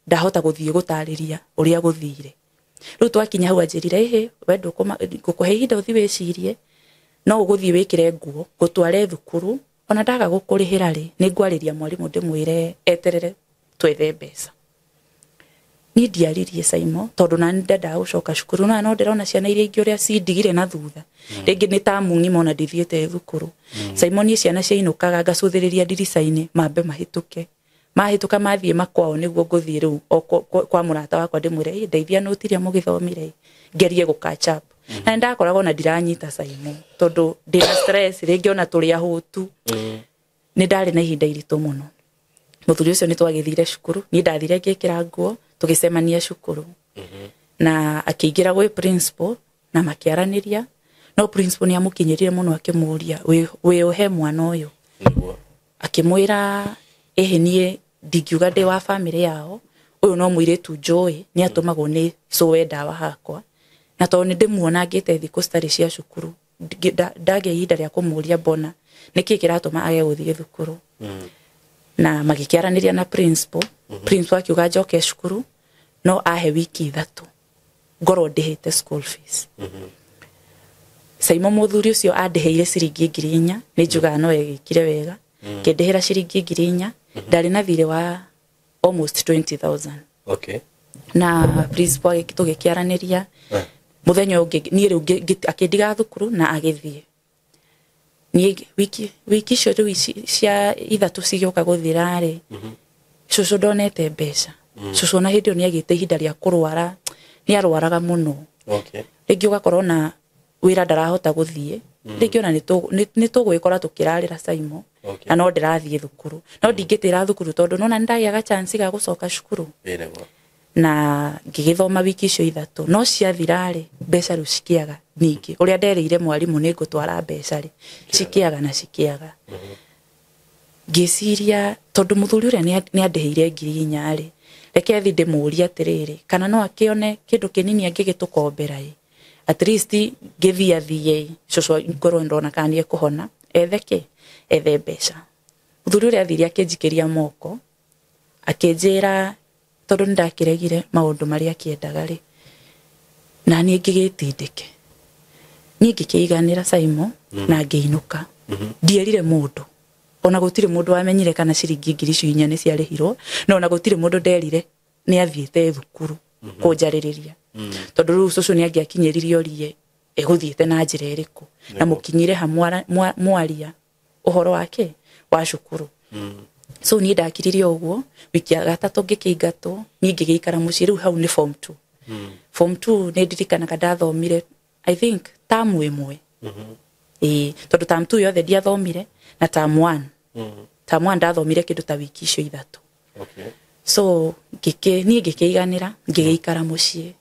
[SPEAKER 1] ndahota gũthiĩ gũtarĩria ũrĩa gũthire. Rĩu twakinya hau anjĩrire ĩhĩ we ngũkũhe ihinda ũthiĩ wĩcirie no ũgũthiĩ wĩkĩre nguo ngũtware thukuru ona ndaga gũkũrĩhĩra rĩ nĩ ngwarĩria mwarimũ ndĩmwĩre eterere twethe mbeca. Niĩ ndiaririe Saimo tondũ nani ndendaga gũcoka cukuru na no ndĩrona ciana iria ingĩ ũrĩa cindigire na thutha rĩngĩ nĩ tamu ng'ima ona ndithiĩte thukuru. Saimo niĩ ciana ciainũkaga ngacũthĩrĩria ndirica-inĩ mambe mahĩtũke mahĩtũka mathiĩ makwao nĩguo ngũthiĩ rĩu kwa mũrata wakwa ndĩmwĩre ĩ ndeithia nũti iria mũgĩthomire ngerie gũ catch up. Na nĩndakoragwo ona ndiranyita Saimo tondũ ndĩna stress rĩngĩ ona tũrĩ ahũtu. Nĩ ndarĩ na ihinda iritũ mũno. Mũthuri ũcio nĩ twagĩthire cukuru niĩ ndathire ngĩkĩra nguo tũgĩcemania cukuru. Na akĩingĩra gwĩ principal na makĩaranĩria no principal nĩ amũkinyĩrire mũno akĩmũria wĩ ũhe mwana ũyũ. Akĩmwĩra ĩhĩ niĩ ndingiuga ndĩ wa bamĩrĩ yao ũyũ no mũirĩtu njũĩ nĩ atũmagwo nĩ cũwe ndawa hakwa na tondũ nĩ ndĩmuona ngĩte thikũ citarĩ cia cukuru ndagĩa ihinda rĩa kũmũria mbona nĩkĩ kĩratũma age gũthiĩ thukuru. Na magĩkĩaranĩria na principal. Principal akiuga njoke cukuru no ahe wiki 3 ngorwo ndĩhĩte school fees. Saimo mũthuri ũcio andĩhĩire ciringi 4,000 nĩ njugaga no egĩkire wega kĩndĩhĩra ciringi 4,000 ndarĩ na thirĩ wa almost 20,000.
[SPEAKER 2] Okay.
[SPEAKER 1] Na principal tũgĩkĩaranĩria mũthenya ũngĩ niĩ rĩu akĩndiga thukuru na agĩthiĩ. Niĩ wiki icio rĩu cia 3 cigĩũka gũthira rĩ cũcũ ndonete mbeca. Cũcũ ona hĩndĩ ĩyo nĩagĩte ihinda rĩa kũrwara nĩ arwaraga mũno.
[SPEAKER 2] Okay.
[SPEAKER 1] Rĩngĩ ũgakorwo na wĩra ndarahota gũthiĩ rĩngĩ ona nĩ tũgwĩkora tũkĩrarĩra Saimo.
[SPEAKER 2] Okay.
[SPEAKER 1] Na no ndĩrathiĩ thukuru no ndingĩtĩra thukuru tondũ nona nĩndagĩaga chance ga gũcoka cukuru.
[SPEAKER 2] Ĩĩ nĩguo.
[SPEAKER 1] Na ngĩgĩthoma wiki icio ithatũ no ciathira-rĩ mbeca rĩu cikĩaga ningĩ ũrĩa nderĩire mwarimũ nĩ ngũtwara mbeca rĩ cikĩaga na cikĩaga. Ngĩciria tondũ mũthuri ũrĩa nĩ andĩhĩire 4,000 rĩ reke thi ndĩmũrie atĩrĩrĩ kana no akĩone kĩndũ kĩnini angĩgĩtũkombera ĩ at least ngĩthiathie cũcũ ngorwo ndona kana nĩekũhona ethe kĩ ethe mbeca. Mũthuri ũrĩa athire akĩnjikĩria moko akĩnjĩra tondũ nĩndakĩregire maũndũ marĩa akĩendaga rĩ na niĩ ngĩgĩtindĩke niĩ ngĩkĩiganĩra Saimo na ngĩinũka. Ndierire mũndũ ona gũtirĩ mũndũ wamenyire kana ciringi 4,000 nĩ ciarĩhirwo no ona gũtirĩ mũndũ nderire nĩ athiĩte thukuru kũnjarĩrĩria tondũ rĩu cũcũ nĩ angĩakinyĩririe orie ĩgũthiĩte na njĩra ĩrĩkũ na mũkinyire ha mwaria ũhoro wake wa cukuru. So niĩ ndakiririe ũguo wiki ya gatatũ ngĩkĩingatwo niĩ ngĩgĩikara mũciĩ rĩu hau nĩ form 2. Form 2 nĩ ndirikanaga ndathomire I think tamu ĩmwe. Ĩĩ tondũ term 2 yothe ndiathomire na term 1. Term 1 ndathomire kĩndũ ta wiki icio ithatũ.
[SPEAKER 2] Okay.
[SPEAKER 1] So niĩ ngĩkĩiganĩra ngĩgĩikara mũciĩ.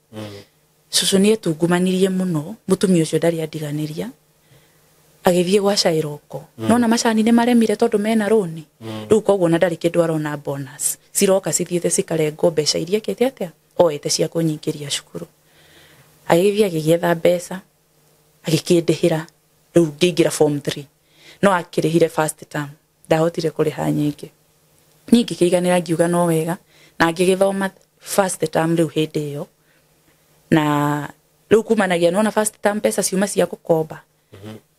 [SPEAKER 1] Cũcũ nĩ etungumanirie mũno mũtumia ũcio ndarĩ andiganĩria agĩthiĩ gwa cairoko. Nona macani nĩ maremire tondũ mena rũni rĩu koguo na ndarĩ kĩndũ arona bonus ciroka cithiĩte cikarengwo mbeca iria ekĩte atĩa oete cia kũnyingĩria cukuru. Agĩthiĩ agĩgĩetha mbeca agĩkĩndĩhĩra rĩu ngĩingĩra form 3 no akĩrĩhire first term ndahotire kũrĩha nyingĩ. Niĩ ngĩkĩiganĩra ngiuga no wega na ngĩgĩthoma first term rĩu hĩndĩ ĩyo na rĩu kumanagia nona first term mbeca ciuma cia gũkomba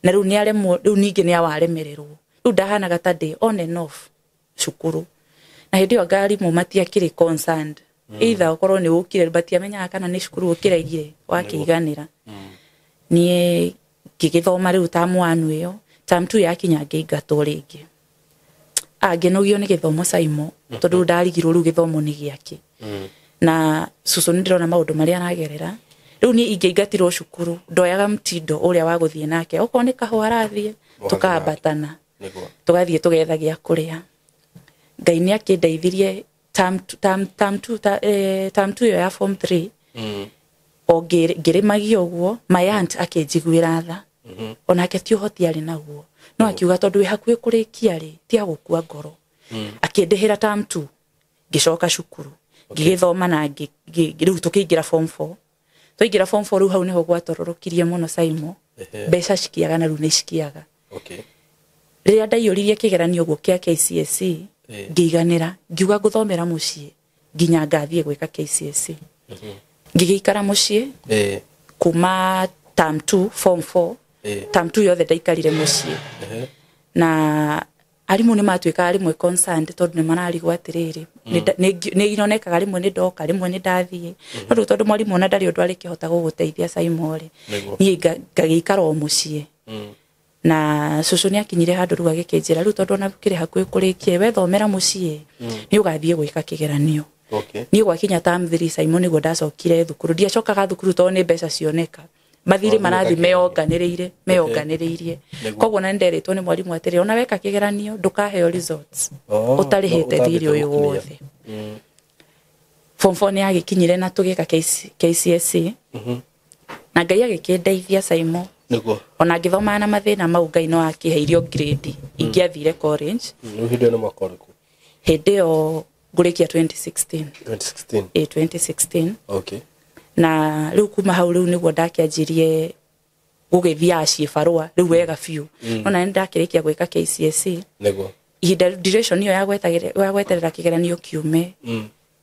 [SPEAKER 1] na rĩu nĩaremwo rĩu ningĩ nĩawaremererwo rĩu ndahanaga ta ndĩ on and off cukuru na hĩndĩ ĩyo ngarimũ matiakĩrĩ concerned either ũkorwo nĩ ũkire matiamenyaga kana nĩ cukuru ũkĩregire wakĩiganĩra. Niĩ ngĩgĩthoma rĩu term 1 ĩyo term 2 yakinya ngĩingatwo rĩngĩ. Ngĩnogio nĩ gĩthomo Saimo tondũ ndarigirwo rĩu gĩthomo nĩ gĩake na cũcũ nĩ ndĩrona maũndũ marĩa aragerera rĩu niĩ ingĩingatirwo cukuru ndoyaga mtindo ũrĩa wa gũthiĩ nake okorwo nĩ kahũa arathiĩ tũkambatana tũgathiĩ tũgetha gĩa kũrĩa. Ngai nĩ akĩndeithirie term 2 ĩyo ya form 3 o ngĩrĩmagia ũguo my aunt akĩnjiguĩra tha onake ti ũhoti arĩ naguo no akiuga tondũ wĩ hakuhĩ kũrĩkia rĩ ti agũkua ngoro akĩndĩhĩra term 2 ngĩcoka cukuru ngĩgĩthoma na rĩu tũkĩingĩra form 4 twaingĩra form 4 rĩu hau nĩho gwatororokirie mũno Saimo mbeca cikiaga na rĩu nĩ cikiaga.
[SPEAKER 2] Okay.
[SPEAKER 1] Rĩrĩa ndaiyũririe kĩgeranio ũguo kĩa KCSE ngĩiganĩra ngiuga ngũthomera mũciĩ nginya ngathiĩ gwĩka KCSE. Ngĩgĩikara mũciĩ kuma term 2 form 4 term 2 yothe ndaikarire mũciĩ na arimũ nĩ matuĩkaga rĩmwe concerned tondũ nĩ mararigwo atĩrĩrĩ nĩ ironekaga rĩmwe nĩ ndoka rĩmwe nĩ ndathiĩ no rĩu tondũ mwarimũ ona ndarĩ ũndũ arĩkĩhota gũgũteithia Saimo rĩ niĩ ngagĩikara o mũciĩ. Na cũcũ nĩ akinyire handũ rĩu agĩkĩnjĩra rĩu tondũ ona kĩrĩ hakuhĩ kũrĩkia we thomera mũciĩ nĩ ũgathiĩ gwĩka kĩgeranio.
[SPEAKER 2] Okay.
[SPEAKER 1] Niĩ gwakinya term 3 Saimo nĩguo ndacokire thukuru ndiacokaga thukuru tondũ nĩ mbeca cioneka mathirĩ marathi meyonganĩrĩirie koguo na nĩnderĩtwo nĩ mwarimũ atĩrĩ ona weka kĩgeranio ndũkaheo results ũtarĩhĩte thirĩ ũyũ wothe. Form 4 nĩ yagĩkinyire na tũgĩka KCSE na Ngai agĩkĩndeithia Saimo
[SPEAKER 2] nĩguo
[SPEAKER 1] ona ngĩthoma na mathĩna mau Ngai no akĩheirio grade ingĩathire college.
[SPEAKER 2] Rĩu hĩndĩ ĩyo nĩ mwaka ũrĩkũ?
[SPEAKER 1] Hĩndĩ ĩyo ngũrĩkia 2016.
[SPEAKER 2] 2016.
[SPEAKER 1] Ĩ 2016.
[SPEAKER 2] Okay.
[SPEAKER 1] Na rĩu kuma hau rĩu nĩguo ndakĩanjirie gũgĩthiaga ciĩbarũa rĩu wega biũ no na nĩ ndakĩrĩkia gwĩka KCSE
[SPEAKER 2] nĩguo
[SPEAKER 1] ihinda duration ĩyo ya gweterera kĩgeranio kiume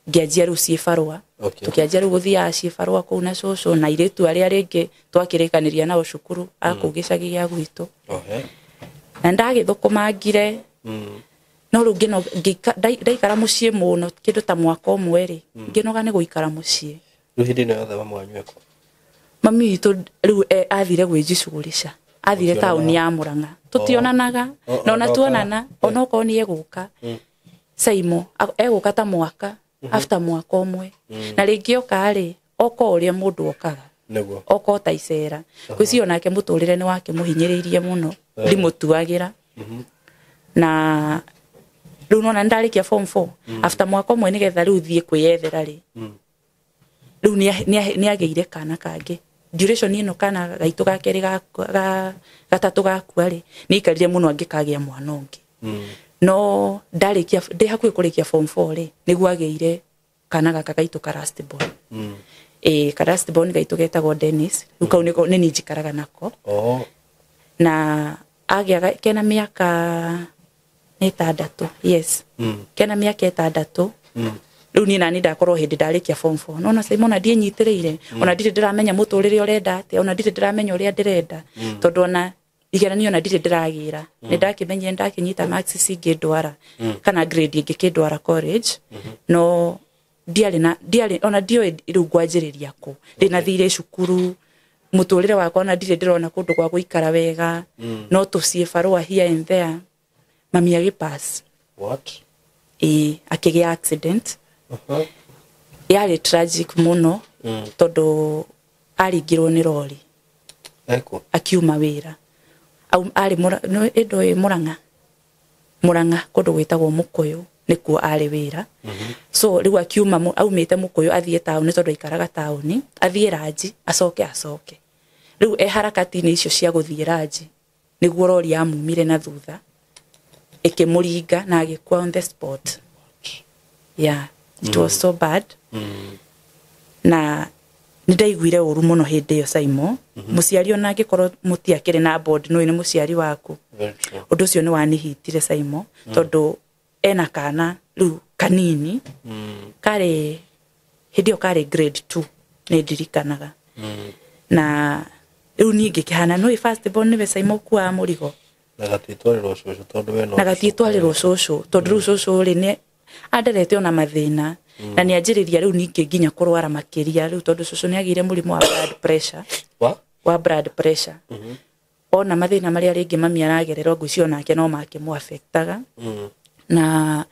[SPEAKER 1] ngĩanjia rĩu ciĩbarũa.
[SPEAKER 2] Okay.
[SPEAKER 1] Tũkĩanjia rĩu gũthiaga ciĩbarũa kũu na cũcũ na airĩtu arĩa rĩngĩ twakĩrĩkanĩria nao cukuru a kũu gĩcagi gĩa gwitũ. Na ndagĩthũkũmangire no rĩu ndaikara mũciĩ mũno kĩndũ ta mwaka ũmwe rĩ ngĩnoga nĩ gũikara mũciĩ.
[SPEAKER 2] Rĩu hĩndĩ ĩno yothe mami wanyu eko?
[SPEAKER 1] Mami witũ rĩu athire gwĩjicugũrĩca athire taũni ya Murang'a tũtionanaga na ona tuonana onokorwo nĩ egũka Saimo egũka ta mwaka after mwaka ũmwe na rĩngĩ oka rĩ oka ũrĩa mũndũ okaga
[SPEAKER 2] nĩguo
[SPEAKER 1] oka o ta icera gwĩciria onake mũtũrĩre nĩ wakĩmũhinyĩrĩirie mũno ndimũtuagĩra. Na rĩu nona ndarĩkia form 4 after mwaka ũmwe nĩgetha rĩu thiĩ kwĩyethera rĩ, rĩu nĩagĩire kana kangĩ. Duration ĩno kana gaitũ ga kerĩ gatatũ gakua rĩ, nĩaikarire mũno angĩkagĩa mwana ũngĩ. No ndarĩkia ndĩ hakuhĩ kũrĩkia form 4 rĩ, nĩguo agĩire kana gaka gaitũ ka last born. Ka last born gaitũ getagwo Dennis. Rĩu kau nĩko nĩ niĩ njikaraga nako. Na agĩa kena mĩaka nĩ 6. Yes. Kena mĩaka 6. Rĩu niĩ nani ndakorwo hĩndĩ ndarĩkia form 4. Nona Simon ndiĩnyitĩrĩire, ona ndirĩ ndĩramenya mũtũrĩre ũrenda atĩa, ona ndirĩ ndĩramenya ũrĩa ndĩrenda, tondũ ona igeranio ona ndirĩ ndĩragĩra. Nĩ ndakĩmenyire ndakĩnyita marks cingĩndwara kana grade ĩngĩkĩndwara college, no ndiarĩ ona ndioĩ rĩu ngwanjĩrĩria kũ. Ndĩna thirĩ cukuru, mũtũrĩre wakwa ona ndirĩ ndĩrona kũndũ gwa gũikara wega, no tũciĩ barũa here and there. Mami agĩpass.
[SPEAKER 2] What?
[SPEAKER 1] Akĩgĩa accident. Yarĩ tragic mũno, tondũ aringirwo nĩ rori. Akiuma wĩra. Arĩ ĩndũ Murang'a. Murang'a kũndũ gwĩtagwo Mũkũyũ nĩkuo arĩ wĩra. So rĩu akiuma aumĩte Mũkũyũ athiĩ taũni, tondũ aikaraga taũni, athiĩ ranji acoke. Rĩu e harakati-inĩ icio cia gũthiĩ ranji nĩguo rori yamumire na thutha ĩkĩmũringa na agĩkua on the spot. Yeah, it was so bad. Na nĩndaiguire ũru mũno hĩndĩ ĩyo Simon. Mũciari ona angĩkorwo mũtiakĩrĩ na board, nũĩ nĩ mũciari waku. Ũndũ ũcio nĩ wanĩhitire Simon, tondũ ena kana rĩu kanini, karĩ hĩndĩ ĩyo karĩ grade 2 nĩ ndirikanaga. Na rĩu niĩ ngĩkĩhana nũĩ first born nĩwe Simon ũkuaga mũrigo.
[SPEAKER 2] Na gatiĩtwarĩrwo cũcũ tondũ we no
[SPEAKER 1] na gatiĩtwarĩrwo cũcũ tondũ rĩu cũcũ rĩ nĩ anderete ona mathĩna, na nĩ anjĩrĩria rĩu ningĩ nginya kũrwara makĩria rĩu tondũ cũcũ nĩ agĩire mũrimũ wa blood pressure. Wa blood pressure. Ona mathĩna marĩa rĩngĩ mami aragerera ngwĩciria onake no makĩmũ-affectaga. Na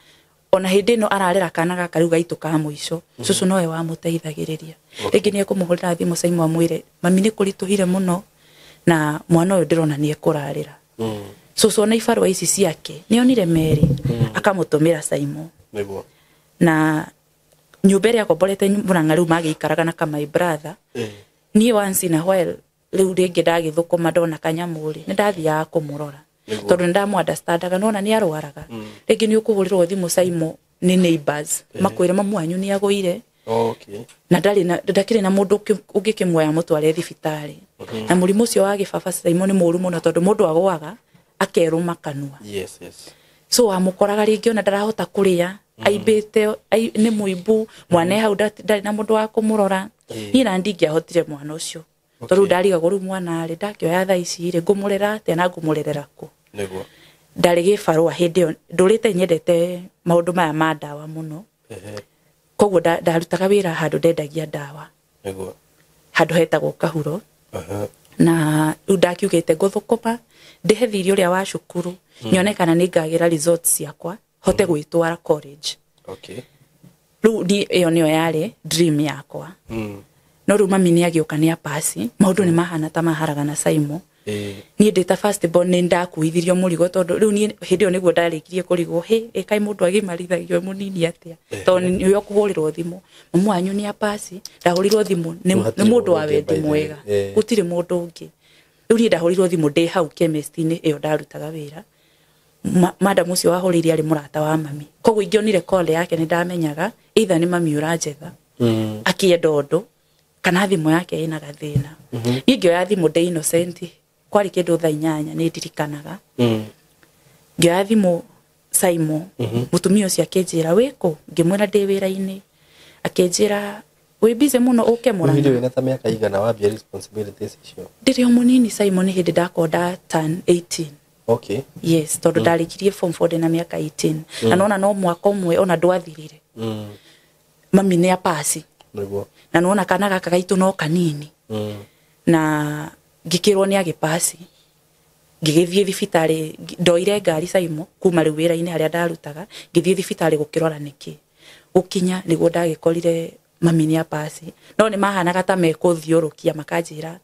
[SPEAKER 1] ona hĩndĩ ĩno ararera kana gaka rĩu gaitũ ka mũico, cũcũ nowe wamũteithagĩrĩria. Rĩngĩ nĩ ekũmũhũrĩra thimũ Simon amwĩre mami nĩ kũritũhire mũno na mwana ũyũ ndĩrona nĩ ekũrarĩra. Cũcũ ona ibarũa ici ciake nĩ onire merĩ, akamũtũmĩra Simon.
[SPEAKER 2] Nĩguo.
[SPEAKER 1] Na nyũmba ĩrĩa akomborete Murang'a rĩu magĩikaraga na ka my brother. Niĩ once in a while rĩu rĩngĩ ndagĩthũkũma ndona kanyamũ rĩ, nĩ ndathiaga kũmũrora. Tondũ nĩ ndamũ-understandaga, nĩwona nĩ arwaraga. Rĩngĩ nĩ ũkũhũrĩrwo thimũ Simon nĩ neighbors, makwĩre mamu wanyu nĩ agũire. Na ndakĩrĩ na mũndũ ũngĩkĩmuoya mũtware thibitarĩ. Na mũrimũ ũcio wa gĩbaba Simon nĩ mũũru mũno tondũ mũndũ agũaga akerũma kanua.
[SPEAKER 2] Yes, yes.
[SPEAKER 1] So amũkoraga rĩngĩ ona ndarahota kũrĩa, aimbĩte nĩ mũimbu, mwana e hau ndarĩ na mũndũ wa kũmũrora. Niĩ na ndingĩahotire mwana ũcio. Tondũ ndarigagwo rĩu mwana rĩ, ndakĩoya thaa ici rĩ, ngũmũrera atĩa na ngũmũrerera kũ?
[SPEAKER 2] Nĩguo.
[SPEAKER 1] Ndarĩ gĩbarũa hĩndĩ ĩyo, ndũrĩte nyendete maũndũ maya ma ndawa mũno. Koguo ndarutaga wĩra handũ ndendagia ndawa.
[SPEAKER 2] Nĩguo.
[SPEAKER 1] Handũ hetagwo Kahuro. Na rĩu ndakiugĩte ngũthũkũma, ndĩhe thirĩ ũrĩa wa cukuru, nyone kana nĩ ngagĩra results ciakwa, hote gwĩtwara college. Rĩu niĩ ĩyo nĩyo yarĩ dream yakwa. No rĩu mami nĩ agĩũka nĩ apasi, maũndũ nĩ mahana ta maharagana Simon. Niĩ ndĩ ta first born nĩ ndakuithirio mũrigo tondũ rĩu niĩ hĩndĩ ĩyo nĩguo ndarĩkirie kũrigwo, hĩ, ĩ kaĩ mũndũ agimarithagio mũnini atĩa? Tondũ nĩwe ũkũhũrĩrwo thimũ, mamu wanyu nĩ apasi, ndahũrirwo thimũ nĩ mũndũ wa wendi mwega, gũtirĩ mũndũ ũngĩ. Rĩu niĩ ndahũrirwo thimũ ndĩ hau chemist-inĩ ĩyo ndarutaga wĩra. Madam ũcio wahũrĩire arĩ mũrata wa mami. Koguo ingĩonire call yake nĩ ndamenyaga either nĩ mami ũranjetha, akĩenda ũndũ, kana thimũ yake ĩna gathĩna. Niĩ ngĩoya thimũ ndĩ innocent, kwarĩ kĩndũ thaa 8 nĩ ndirikanaga. Ngĩoya thimũ Simon, mũtumia ũcio akĩnjĩra wĩkũ, ngĩmwĩra ndĩ wĩra-inĩ. Akĩnjĩra wĩ busy mũno ũke Murang'a.
[SPEAKER 2] Hĩndĩ wĩna ta mĩaka igana wambia responsibilities icio?
[SPEAKER 1] Ndĩrĩ o mũnini Simon, hĩndĩ ndakorwo nda turn 18. Yes, tondũ ndarĩkirie form 4 ndĩna mĩaka 18. Na nona no mwaka ũmwe ona ndwathirire. Mami nĩ apasi.
[SPEAKER 2] Nĩguo.
[SPEAKER 1] Na nona kana gaka gaitũ no kanini. Na ngĩkĩrwo nĩ agĩpasi. Ngĩgĩthiĩ thibitarĩ, ndoire ngari Simon kuma rĩu wĩra-inĩ harĩa ndarutaga, ngĩthiĩ thibitarĩ gũkĩrora nĩkĩ. Gũkinya nĩguo ndagĩkorire mami nĩ apasi. No nĩ mahanaga ta mekũthiũrũkia makanjĩra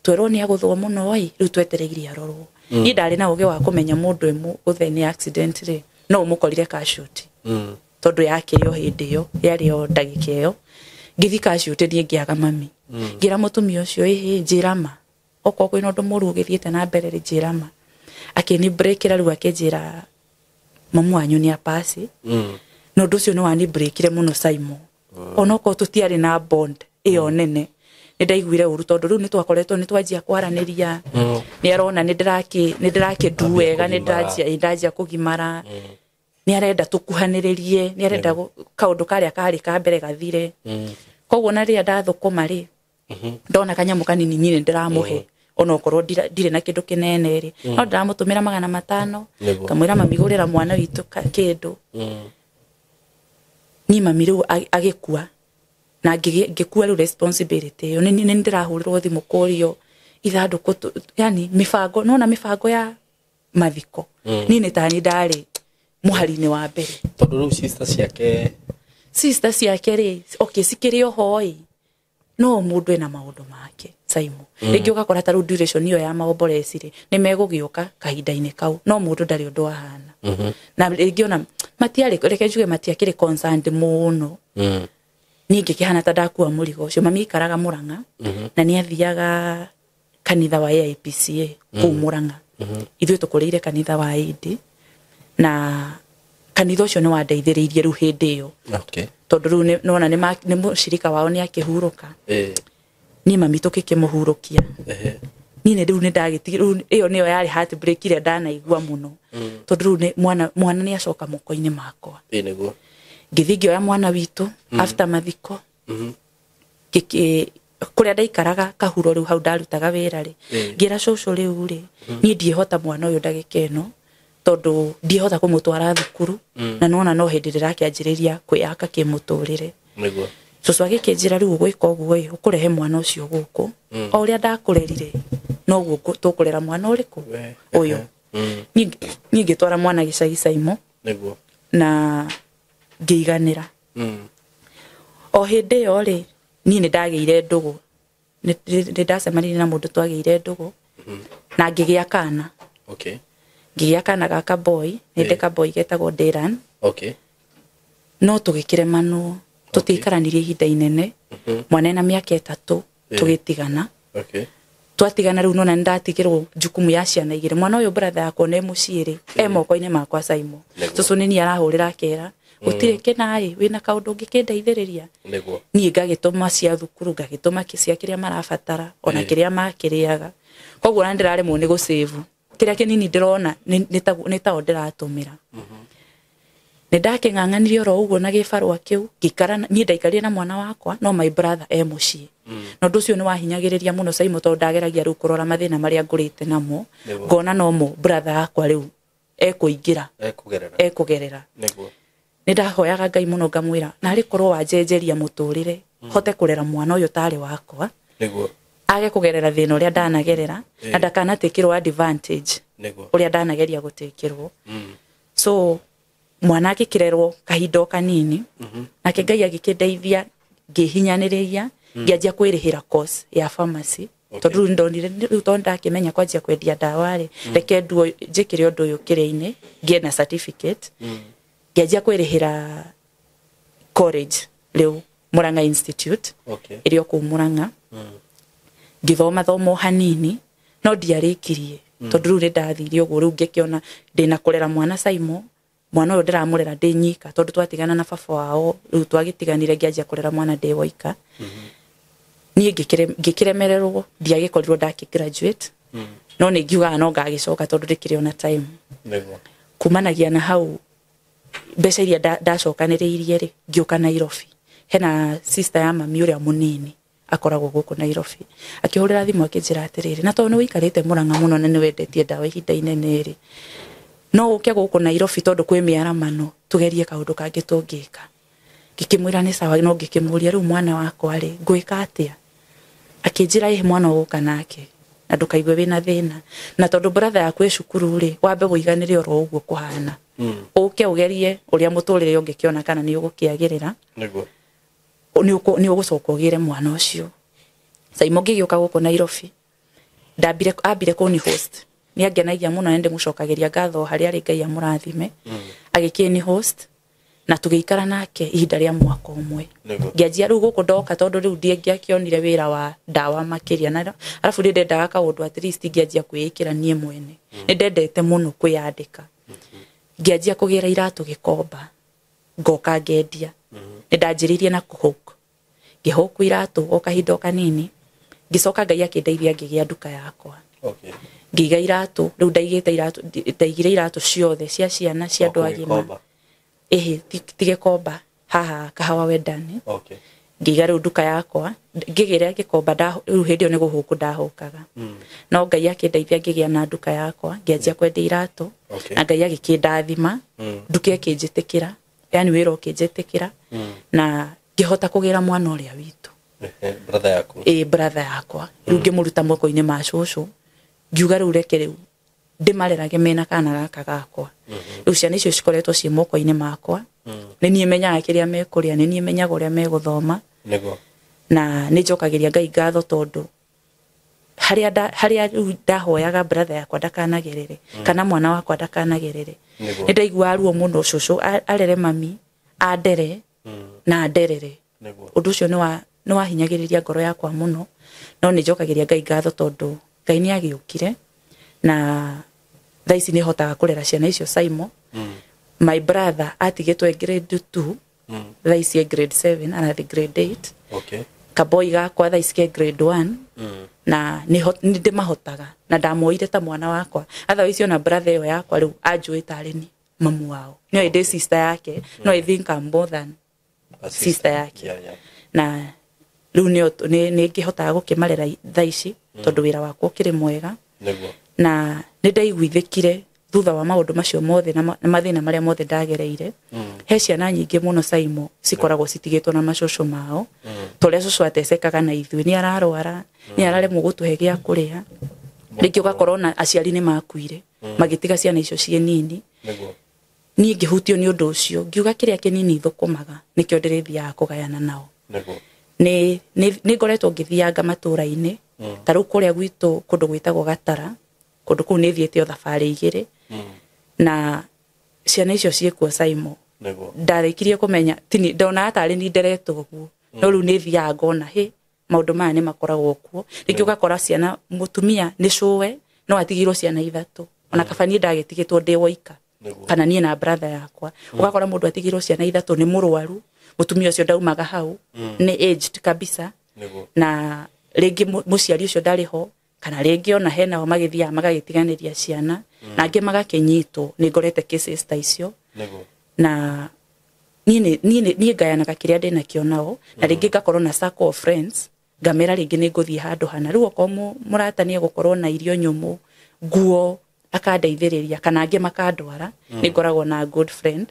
[SPEAKER 1] twerwo nĩ agũthwo mũno ĩ, rĩu twetereire arorwo. Niĩ ndarĩ na ũgĩ wa kũmenya mũndũ ĩmũgũthe nĩ accident rĩ, no ũmũkorire casualty. Tondũ yakĩrĩ o hĩndĩ ĩyo, yarĩ o ndagĩka ĩyo. Ngĩthiĩ casualty niĩ ngĩaga mami. Ngĩra mũtumia ũcio, ĩhĩ njĩra ma. Okorwo kwĩna ũndũ mũru ũgĩthiĩte na mbere rĩ, njĩra ma. Akĩni breakĩra rĩu akĩnjĩra mamu wanyu nĩ apasi. Na ũndũ ũcio nĩ wani breakire mũno Simon. Onokorwo tũtiarĩ na bond ĩyo nene, nĩ ndaiguire ũru tondũ rĩu nĩ twakoretwo nĩ twanjia kwaranĩria. Nĩ arona nĩ ndĩrakĩ wega, nĩ ndanjia kũgimara. Nĩ arenda tũkuhanĩrĩrie, nĩ arenda kaũndũ karĩa karĩ ka mbere gathire. Koguo na rĩrĩa ndathũkũma rĩ, ndona kanyamũ kanini niĩ nĩ ndĩramũhe. Onokorwo ndirĩ na kĩndũ kĩnene rĩ, no ndĩramũtũmĩra 500, kamwĩra mami gũrĩra mwana witũ kĩndũ. Niĩ mami rĩu agĩkua na ngĩkua rĩu responsibility ĩyo. Nĩ ndĩrahũrĩrwo thimũ kũrio ithandũkũ, yani mĩbango, nona mĩbango ya mathiko. Niĩ nĩ tani ndarĩ mũhari-inĩ wa mbere.
[SPEAKER 2] Tondũ rĩu sister
[SPEAKER 1] ciake rĩ, okay, cikĩrĩ oho ĩ, no mũndũ ena maũndũ make Simon. Rĩngĩ ũgakora ta rĩu duration ĩyo ya maomboreci rĩ, nĩ megũgĩũka kahinda-inĩ kau, no mũndũ ndarĩ ũndũ ahana. Na rĩngĩ ona matiarĩ, reke njuge matiakĩrĩ concerned mũno. Niĩ ngĩkĩhana ta ndakua mũrigo ũcio. Mami aikaraga Murang'a, na nĩ athiaga kanitha wa AIPCA kũu Murang'a. Ithuĩ tũkũrĩire kanitha wa AID, na kanitha ũcio nĩ wandeithĩrĩirie rĩu hĩndĩ ĩyo. Tondũ rĩu nona nĩ mũcirika wao nĩ akĩhurũka. Niĩ mami tũkĩkĩmũhurũkia. Niĩ nĩ rĩu nĩ ndagĩtigire, rĩu ĩyo nĩyo yarĩ heartbreak ĩrĩa ndanaigua mũno. Tondũ rĩu mwana nĩ acoka moko-inĩ makwa. Ngĩthiĩ ngĩoya mwana witũ after mathiko. Kũrĩa ndaikaraga kahuro rĩu hau ndarutaga wĩra rĩ, ngĩra cũcũ rĩu rĩ, niĩ ndiĩhota mwana ũyũ ndagĩka ĩno, tondũ ndiĩhota kũmũtwara thukuru, na nona no hĩndĩ ndĩrakĩanjĩrĩria kwĩyaka kĩmũtũrĩre. Cũcũ agĩkĩnjĩra rĩu ũgwĩka ũguo ĩ, ũkũrehe mwana ũcio gũkũ. O ũrĩa ndakũrerire noguo tũkũrera mwana ũrĩkũ ũyũ. Niĩ ngĩtwara mwana gĩcagi Simon. Na ngĩiganĩra. O hĩndĩ ĩyo rĩ, niĩ nĩ ndagĩire ndũgũ. Nĩ ndacemanirie na mũndũ twagĩire ndũgũ. Na ngĩgĩa kana. Ngĩgĩa kana gaka boy, nĩ ndĩ ka boy getagwo Dylan. No tũgĩkĩremanwo, tũtiaikaranirie ihinda inene. Mwana ena mĩaka 3 tũgĩtigana. Twatigana rĩu nona nĩ ndatigĩrwo jukumu ya ciana igĩrĩ. Mwana ũyũ brother yakwa nĩ mũciĩ rĩ, e moko-inĩ makwa Simon. Cũcũ nĩ niĩ arahũrĩra akera, gũtirĩ kĩnaĩ, wĩna kaũndũ ũngĩkĩndeithĩrĩria. Niĩ ngagĩtũma cia thukuru, ngagĩtũma cia kĩrĩa marabatara, ona kĩrĩa makĩrĩaga. Koguo ona ndĩraremwo nĩ gũsave. Kĩrĩa kĩnini ndĩrona nĩ tao ndĩratũmĩra. Nĩ ndakĩng'ang'anirie oro ũguo na gĩbarũa kĩu, ngĩikara niĩ ndaikarire na mwana wakwa, no my brother e mũciĩ. Na ũndũ ũcio nĩ wahinyagĩrĩria mũno Simon, tondũ ndageragia rĩu kũrora mathĩna marĩa ngũrĩte namo, ngona no mo brother yakwa rĩu ekũingĩra, ekũgerera. Nĩ ndahoyaga Ngai mũno ngamwĩra, narĩ korwo wanjenjeria mũtũrĩre, hote kũrera mwana ũyũ tarĩ wakwa. Age kũgerera thĩna ũrĩa ndanagerera, na ndakanatikĩrwo advantage ũrĩa ndanageria gũtĩkĩrwo. So mwana agĩkĩrerwo kahinda o kanini, nake Ngai agĩkĩndeithia, ngĩhinyanĩrĩria, ngĩanjia kwĩrĩhĩra course ya pharmacy. Tondũ rĩu ndonire, rĩu tondũ ndakĩmenya kwanjia kwendia ndawa rĩ, reke nduo njĩkĩre ũndũ ũyũ kĩrĩa-inĩ, ngĩe na certificate. Ngĩanjia kwĩrĩhĩra college rĩu Murang'a Institute, ĩrĩa kũu Murang'a. Ngĩthoma thomo hanini, no ndiarĩkirie, tondũ rĩu nĩ ndathire ũguo, rĩu ngĩkĩona ndĩna kũrera mwana Simon. Mwana ũyũ ndĩramũrera ndĩ nyika, tondũ twatigana na baba wao, rĩu twagĩtiganire ngĩanjia kũrera mwana ndĩ woika. Niĩ ngĩkĩremererwo, ndiagĩkorirwo ndakĩ graduate. No nĩ ngiugaga no ngagĩcoka tondũ ndĩkĩrĩ ona time. Kumanagia na hau mbeca iria ndacokanĩrĩirie rĩ, ngĩũka Nairobi. Hena sister ya mami ũrĩa mũnini akoragwo gũkũ Nairobi. Akĩhũrĩra thimũ akĩnjĩra atĩrĩrĩ, na tondũ nĩ wĩikarĩte Murang'a mũno na nĩ wendetie ndawa ihinda inene rĩ, no ũke gũkũ Nairobi tondũ kwĩ mĩaramano, tũgerie kaũndũ kangĩ tũngĩka. Ngĩkĩmwĩra nĩ sawa, no ngĩkĩmũria rĩu mwana wakwa rĩ, ngwĩka atĩa? Akĩnjĩra ĩhĩ mwana ũgũka nake, na ndũkaigue wĩna thĩna. Na tondũ brother yaku ĩ cukuru rĩ, wambe wũiganĩre oro ũguo kũhana. Ũke ũgerie ũrĩa mũtũrĩre ũngĩkĩona kana nĩ ũgũkĩagĩrĩra. Nĩ ũgũcoka ũgĩre mwana ũcio. Simon ngĩgĩũka gũkũ Nairobi, ndambire ambire kũni host. nĩ angenagia mũno na ndĩmũcokagĩria ngatho harĩa arĩ Ngai amũrathime. Agĩkĩni host na tũgĩikara nake ihinda rĩa mwaka ũmwe. Ngĩanjia rĩu gũkũ ndoka tondũ rĩu ndingĩakĩonire wĩra wa ndawa makĩria na arabu nĩ ndendaga kaũndũ at least ngĩanjia kwĩĩkĩra niĩ mwene. Nĩ ndendete mũno kwĩyandĩka. Ngĩanjia kũgĩra iratũ Gĩkomba ngoka ngendia. Nĩ ndanjĩrĩirie na kũhũk ngĩhũkwo iratũ o kahinda o kanini ngĩcoka Ngai akĩndeithia ngĩgĩa nduka yakwa. Ngĩiga iratũ rĩu ndaigĩte iratũ ndaigire iratũ ciothe cia ciana cia andũ agima. Ĩhĩ ti Gĩkomba haha Kahawa Wendani. Ngĩiga rĩu nduka yakwa ngĩgĩra Gĩkomba rĩu hĩndĩ ĩyo nĩ gũhũkwo ndahũkaga. No Ngai akĩndeithia ngĩgĩa na nduka yakwa ngĩanjia kwendia iratũ na Ngai agĩkĩndathima nduka ĩkĩnjĩtĩkĩra yani wĩra ũkĩnjĩtĩkĩra na ngĩhota kũgĩra mwana ũrĩa witũ.
[SPEAKER 2] Brother yaku?
[SPEAKER 1] Ĩ brother yakwa. Rĩu ngĩmũruta moko-inĩ ma cũcũ ngiuga rĩu reke rĩu ndĩmarerage mena kana gaka gakwa. Rĩu ciana icio cikoretwo ciĩ moko-inĩ makwa. Nĩ niĩ menyaga kĩrĩa mekũrĩa, nĩ niĩ menyaga ũrĩa megũthoma. Na nĩ njokagĩria Ngai ngatho tondũ harĩa rĩu ndahoyaga brother yakwa ndakanagerere kana mwana wakwa ndakanagerere. Nĩ ndaiguaga ruo mũno cũcũ arere mami andere na anderere. Ũndũ ũcio nĩ wahinyagĩrĩria ngoro yakwa mũno no nĩ njokagĩria Ngai ngatho tondũ Ngai nĩ agĩũkire na thaa ici nĩ hotaga kũrera ciana icio Saimo. My brother atigĩtwo e grade 2 thaa ici e grade 7 arathiĩ grade 8. Kaboi gakwa thaa ici ke grade 1 na nĩ ndĩmahotaga na ndamuoire ta mwana wakwa. Otherwise ona brother ĩyo yakwa rĩu anjũĩ tarĩ ni mamu wao. No ĩndĩ sister yake no I think I'm more than sister yake. Na rĩu nĩ ngĩhotaga gũkĩmarera thaa ici tondũ wĩra wakwa ũkĩrĩ mwega. Na nĩ ndaiguithĩkire thutha wa maũndũ macio mothe na mathĩna marĩa mothe ndagereire. He ciana nyingĩ mũno Saimo cikoragwo citigĩtwo na macũcũ mao ta ũrĩa cũcũ atecekaga na ithuĩ nĩ ararwara nĩ araremwo gũtũhe gĩa kũrĩa rĩngĩ ũgakorwo na aciari nĩ makuire magĩtiga ciana icio ciĩ nini. Niĩ ngĩhutio nĩ ũndũ ũcio ngiuga kĩrĩa kĩnini thũkũmaga nĩkĩo ndĩrĩthiaga kũgayana nao. Nĩ ngoretwo ngĩthianga matũra-inĩ ta rĩu kũrĩa gwitũ kũndũ gwĩtagwo Gatara kũndũ kũu nĩ thiĩte o thabarĩ igĩrĩ na ciana icio ciĩkuo Saimo. Ndarĩkirie kũmenya ndonaga tarĩ ni nderetwo ũguo no rĩu nĩ thiaga ngona hĩ maũndũ maya nĩ makoragwo kuo. Rĩngĩ ũgakora ciana mũtumia nĩ cũwe no atigĩirwo ciana ithatũ ona kaba niĩ ndagĩtigĩtwo ndĩ woika kana niĩ na brother yakwa. Ũgakora mũndũ atigĩirwo ciana ithatũ nĩ mũrwaru mũtumia ũcio ndaumaga hau nĩ aged kabisa na rĩngĩ mũciari ũcio ndarĩ ho kana rĩngĩ ona hena o magĩthiaga magagĩtiganĩria ciana na angĩ magakĩnyitwo. Nĩ ngorete cases ta icio na niĩ ngayanaga kĩrĩa ndĩnakĩo nao na rĩngĩ ngakorwo na circle of friends ngamera rĩngĩ nĩ ngũthiĩ handũ hana. Rĩu okorwo mũrata nĩ egũkorwo na irio nyũmũ nguo akandeithĩrĩria kana angĩ makandwara nĩ ngoragwo na good friend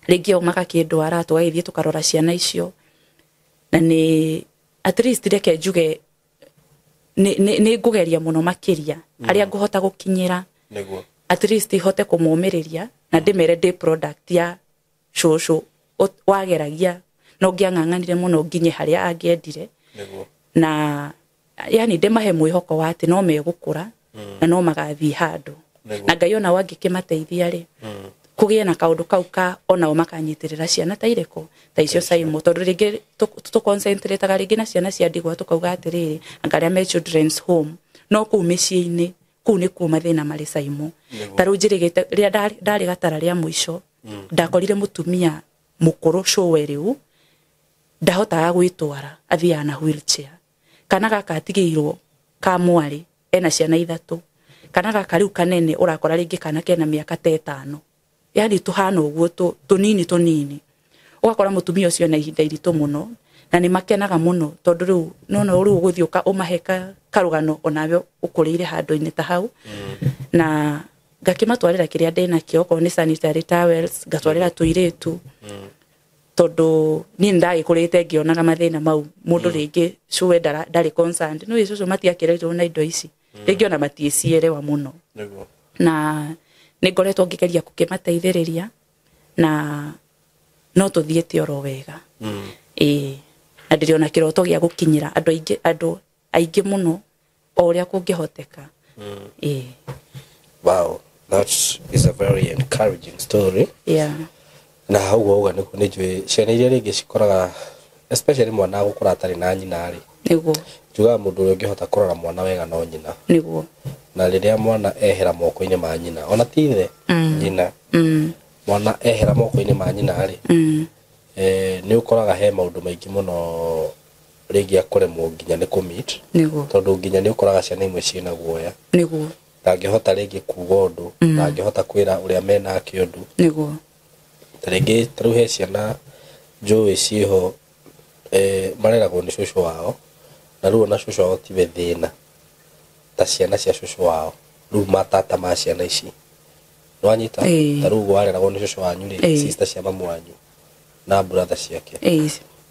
[SPEAKER 1] rĩngĩ o magakĩndwara tũgagĩthiĩ tũkarora ciana icio na nĩ at least reke njuge nĩ ngũgeria mũno makĩria arĩa ngũhota gũkinyĩra at least hote kũmũmĩrĩria na ndĩmere ndĩ product ya cũcũ wageragia no ngĩang'ang'anire mũno nginye harĩa angĩendire na yani ndĩmahe mwĩhoko wa atĩ no megũkũra na no magathiĩ handũ na Ngai ona wangĩkĩmateithia rĩ kũgĩe na kaũndũ kau ka onao makanyitĩrĩra ciana ta irĩkũ ta icio Saimo tondũ rĩngĩ tũconcentrataga rĩngĩ na ciana cia ndigwa tũkauga atĩrĩrĩ anga arĩa me children's home no kũu mĩciĩ-inĩ kũu nĩkuo mathĩna marĩ Saimo. Ta rĩu njĩrĩgĩte rĩrĩa ndarĩ Gatara rĩa mũico ndakorire mũtumia mũkũrũ cũwe rĩu ndahotaga gwĩtwara athiaga na wheelchair kana gaka atigĩirwo ka mwarĩ ena ciana ithatũ kana gaka rĩu kanene ũrakora rĩngĩ kana kena mĩaka ta ĩtano yani tuhana ũguo tũnini tũnini ũgakora mũtumia ũcio na ihinda iritũ mũno na nĩ makenaga mũno tondũ rĩu nona rĩu ũgũthiĩ ũmahe karũgano onawe ũkũrĩire handũ-inĩ ta hau na ngakĩmatwarĩra kĩrĩa ndĩnakĩo okorwo nĩ sanitary towels ngatwarĩra tũirĩtu tondũ niĩ nĩndagĩkũrĩte ngĩonaga mathĩna mau mũndũ rĩngĩ cũwe ndarĩ concerned no cũcũ matiakĩreirwo na indo ici rĩngĩ ona matiĩcierewa mũno na nĩ ngoretwo ngĩgeria gũkĩmateithĩrĩria na no tũthiĩte oro wega. Ĩĩ na ndĩrĩ ona kĩroto gĩa gũkinyĩra andũ aingĩ mũno o ũrĩa kũngĩhoteka Ĩĩ.
[SPEAKER 2] Wow, that is a very encouraging story.
[SPEAKER 1] Yeah.
[SPEAKER 2] Na ũguo uga nĩguo nĩ njũĩ ciana iria rĩngĩ cikoraga, especially mwana gũkũra atarĩ na nyina rĩ,
[SPEAKER 1] Nĩguo.
[SPEAKER 2] njugaga mũndũ ũrĩa ũngĩhota kũrora mwana wega no nyina.
[SPEAKER 1] Nĩguo.
[SPEAKER 2] Na rĩrĩa mwana ehera moko-inĩ ma nyina, ona ti ithe, nyina, mwana ehera moko-inĩ ma nyina rĩ, nĩ ũkoraga he maũndũ maingĩ mũno rĩngĩ akũremwo nginya nĩ kũmeet.
[SPEAKER 1] Nĩguo.
[SPEAKER 2] Tondũ nginya nĩ ũkoraga ciana imwe ciĩna guoya.
[SPEAKER 1] Nĩguo.
[SPEAKER 2] Ndangĩhota rĩngĩ kuga ũndũ, ndangĩhota kwĩra ũrĩa menake ũndũ.
[SPEAKER 1] Nĩguo.
[SPEAKER 2] Ta rĩngĩ ta rĩu he ciana njũĩ ciĩho, mareragwo nĩ cũcũ wao, na rĩu ona cũcũ wao tiwe thĩna ta ciana cia cũcũ wao, rĩu matata ma ciana ici nĩwanyita. Ta rĩu wareragwo nĩ cũcũ wanyu rĩ, sister cia mamu wanyu na brother ciake,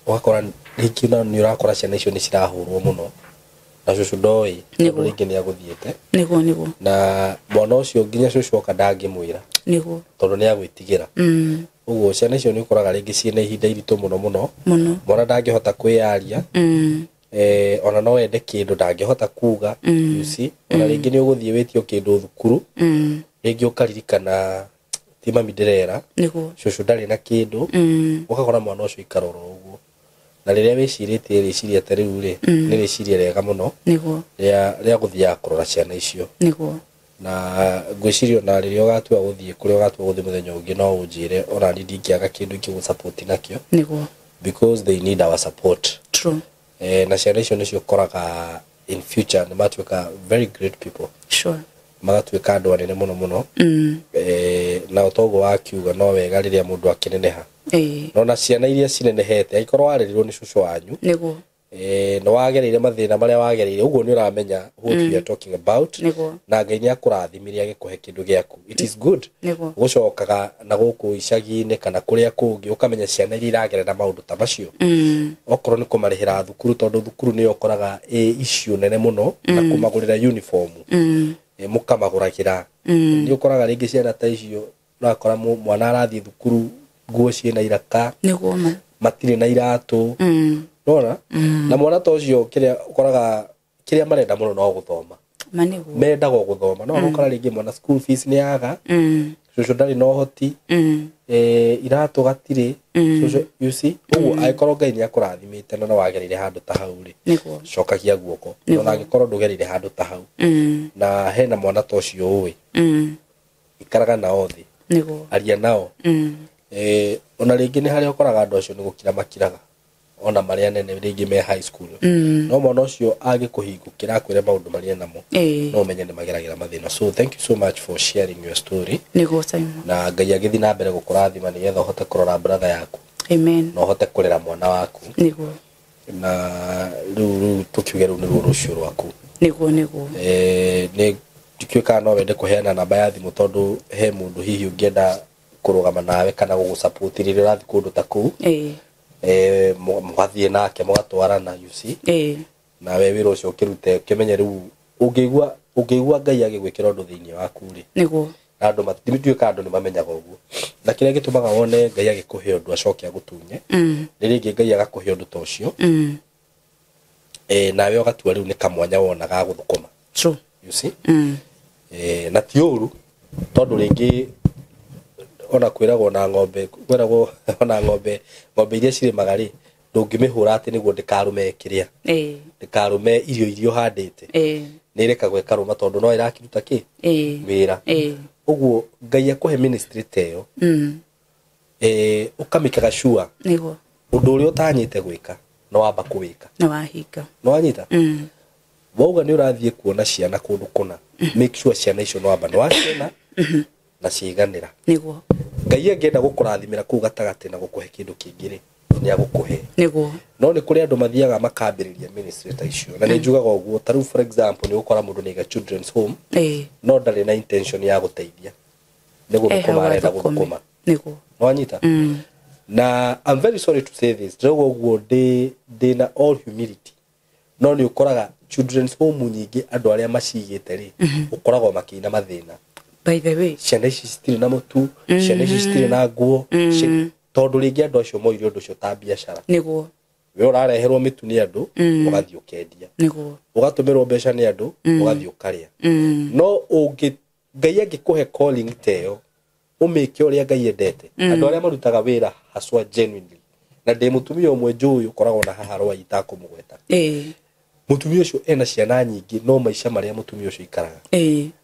[SPEAKER 2] ũgakora rĩngĩ na nĩ ũrakora ciana icio nĩ cirahũrwo mũno na cũcũ ndoĩ, tondũ rĩngĩ nĩ agũthiĩte.
[SPEAKER 1] Nĩguo, nĩguo.
[SPEAKER 2] Na mwana ũcio nginya cũcũ oka ndangĩmwĩra.
[SPEAKER 1] Nĩguo.
[SPEAKER 2] Tondũ nĩ agwĩtigĩra. Ũguo ciana icio nĩ ũkoraga rĩngĩ ciĩna ihinda iritũ mũno mũno.
[SPEAKER 1] Mũno.
[SPEAKER 2] Mwana ndangĩhota kwĩyaria. Ona no ende kĩndũ ndangĩhota kuga. You see? Ona rĩngĩ nĩ ũgũthiĩ wĩtio kĩndũ thukuru. Rĩngĩ ũkaririkana ti mami ndĩrera.
[SPEAKER 1] Nĩguo.
[SPEAKER 2] Cũcũ ndarĩ na kĩndũ. Ũgakora mwana ũcio aikara oro ũguo. Na rĩrĩa wĩcirĩtie rĩciria ta rĩu rĩ, nĩ rĩciria rĩega mũno.
[SPEAKER 1] Nĩguo.
[SPEAKER 2] Rĩa gũthiaga kũrora ciana icio.
[SPEAKER 1] Nĩguo.
[SPEAKER 2] Na ngwĩciria ona rĩrĩa ũgatua gũthiĩ kũrĩa ũgatua gũthiĩ mũthenya ũngĩ no ũnjĩre ona niĩ ndingĩaga kĩndũ ingĩgũ-support nakĩo.
[SPEAKER 1] Nĩguo.
[SPEAKER 2] Because they need our support.
[SPEAKER 1] True.
[SPEAKER 2] Na ciana icio nĩcio ũkoraga in future nĩ matuĩka very great people.
[SPEAKER 1] Sure.
[SPEAKER 2] Magatuĩka andũ anene mũno mũno. Na toguo wakiuga no wega rĩrĩa mũndũ akĩneneha. No na ciana iria cinenehete angĩkorwo warerirwo nĩ cũcũ wanyu.
[SPEAKER 1] Nĩguo.
[SPEAKER 2] Nĩ wagereire mathĩna marĩa wagereire, ũguo nĩ ũramenya what we are talking about.
[SPEAKER 1] Nĩguo.
[SPEAKER 2] Na Ngai nĩ akũrathimire agĩkũhe kĩndũ gĩaku. It is good.
[SPEAKER 1] Nĩguo.
[SPEAKER 2] Gũcokaga na gũkũ icagi-inĩ kana kũrĩa kũngĩ ũkamenya ciana iria iragerera maũndũ ta macio. Okorwo nĩ kũmarĩhĩra thukuru, tondũ thukuru nĩyo ũkoraga ĩ issue nene mũno, na kũmagũrĩra uniform. Mũkamagũragĩra. Nĩ ũkoraga rĩngĩ ciana ta icio ũrakora mwana arathiĩ thukuru nguo ciĩna iraka.
[SPEAKER 1] Nĩguo ma.
[SPEAKER 2] Matirĩ na iratũ. Nona? Na mwana ta ũcio kĩrĩa ũkoraga kĩrĩa marenda mũno no gũthoma.
[SPEAKER 1] Ma nĩguo.
[SPEAKER 2] Mendaga gũthoma. No ũkora rĩngĩ mwana school fees nĩ yaga. Cũcũ ndarĩ na ũhoti. Iratũ gatirĩ. Cũcũ, you see? Ũguo angĩkorwo Ngai nĩ akũrathimĩte na no wagereire handũ ta hau rĩ,
[SPEAKER 1] Nĩguo.
[SPEAKER 2] cokagia guoko.
[SPEAKER 1] Nĩguo.
[SPEAKER 2] Na angĩkorwo ndũgereire handũ ta hau. Na hena mwana ta ũcio ũĩ. Ikaraga nao thĩ.
[SPEAKER 1] Nĩguo.
[SPEAKER 2] Aria nao. Ona rĩngĩ nĩ harĩa ũkoraga andũ acio nĩ gũkira makiraga. Ona marĩa nene rĩngĩ me high school. No mwana ũcio agĩkũhingũkĩra akwĩre maũndũ marĩa namo. No ũmenye nĩ mageragĩra mathĩna. So thank you so much for sharing your story.
[SPEAKER 1] Nĩguo, Simon.
[SPEAKER 2] Na Ngai agĩthiĩ na mbere gũkũrathima nĩgetha ũhote kũrora brother yaku.
[SPEAKER 1] Amen.
[SPEAKER 2] Na ũhote kũrera mwana waku.
[SPEAKER 1] Nĩguo.
[SPEAKER 2] Na rĩu tũkiuge rĩu nĩruo rũciũ rwaku.
[SPEAKER 1] Nĩguo, nĩguo.
[SPEAKER 2] Nĩ ndikĩũĩ kana no wende kũheana namba ya thimũ tondũ he mũndũ hihi ũngĩenda kũrũgama nawe kana gũgũ-support rĩrĩa ũrathiĩ kũndũ ta kũu. Mũgathiĩ nake mũgatwarana, you see. Nawe wĩra ũcio ũkĩrute ũkĩmenye rĩu ũngĩigua Ngai agĩgwĩkĩra ũndũ thĩinĩ waku rĩ.
[SPEAKER 1] Nĩguo.
[SPEAKER 2] Na andũ ndiũĩ kana andũ nĩ mamenyaga ũguo. Na kĩrĩa gĩtũmaga wone Ngai agĩkũhe ũndũ acoke agũtunye, nĩ rĩngĩ Ngai agakũhe ũndũ ta ũcio. Nawe ũgatua rĩu nĩ kamwanya wona ga gũthũkũma.
[SPEAKER 1] True.
[SPEAKER 2] You see? Na ti ũru tondũ rĩngĩ ona kwĩragwo na ng'ombe, kwĩragwo ona ng'ombe, ng'ombe iria cirĩmaga rĩ, ndũngĩmĩhũra atĩ nĩguo ndĩkarũme kĩrĩa. Ndĩkarũme irio iria ũhandĩte. Nĩ ĩrekagwo ĩkarũma tondũ no ĩrakĩruta kĩ? Wĩra. Ũguo Ngai akũhe ministry ta ĩyo. Ũkamĩkaga sure.
[SPEAKER 1] Nĩguo.
[SPEAKER 2] Ũndũ ũrĩa ũtanyĩte gwĩka, no wamba kũwĩka.
[SPEAKER 1] Nĩ wahinga.
[SPEAKER 2] Nĩ wanyita? Wauga nĩ ũrathiĩ kuona ciana kũndũ kũna. Make sure ciana icio nĩ wamba nĩ waciona na ciaiganĩra.
[SPEAKER 1] Nĩguo.
[SPEAKER 2] Ngai angĩenda gũkũrathimĩra kũu gatagatĩ na gũkũhe kĩndũ kĩngĩ rĩ, nĩ agũkũhe.
[SPEAKER 1] Nĩguo.
[SPEAKER 2] No nĩ kũrĩ andũ mathiaga makambĩrĩria ministry ta icio. Na nĩ njugaga ũguo, ta rĩu for example nĩ ũgũkora mũndũ nĩ aiga children's home, no ndarĩ na intention ya gũteithia. Nĩ gũthũkũma arenda gũthũkũma.
[SPEAKER 1] Nĩguo.
[SPEAKER 2] Nĩ wanyita? Na I'm very sorry to say this, ndĩrauga ũguo ndĩ na all humility. No nĩ ũkoraga children's home nyingĩ andũ arĩa macigĩte rĩ, ũkoragwo makĩina mathĩna.
[SPEAKER 1] By the way,
[SPEAKER 2] ciana ici citirĩ na mũtu, ciana ici citirĩ na nguo, tondũ rĩngĩ andũ acio moire ũndũ ũcio ta biacara.
[SPEAKER 1] Nĩguo.
[SPEAKER 2] We ũrareherwo mĩtu nĩ andũ, ũgathiĩ ũkendia.
[SPEAKER 1] Niguo.
[SPEAKER 2] Ũgatũmĩrwo mbeca nĩ andũ, ũgathiĩ ũkarĩa. No ũngĩ Ngai angĩkũhe calling ta ĩyo, ũmĩke ũrĩa Ngai endete. Andũ arĩa marutaga wĩra haswa genuinely, na ndĩ mũtumia ũmwe njũĩ ũkoragwo na haha Rwai itakũmũgweta. Mũtumia ũcio ena ciana nyingĩ, no maica marĩa mũtumia ũcio aikaraga,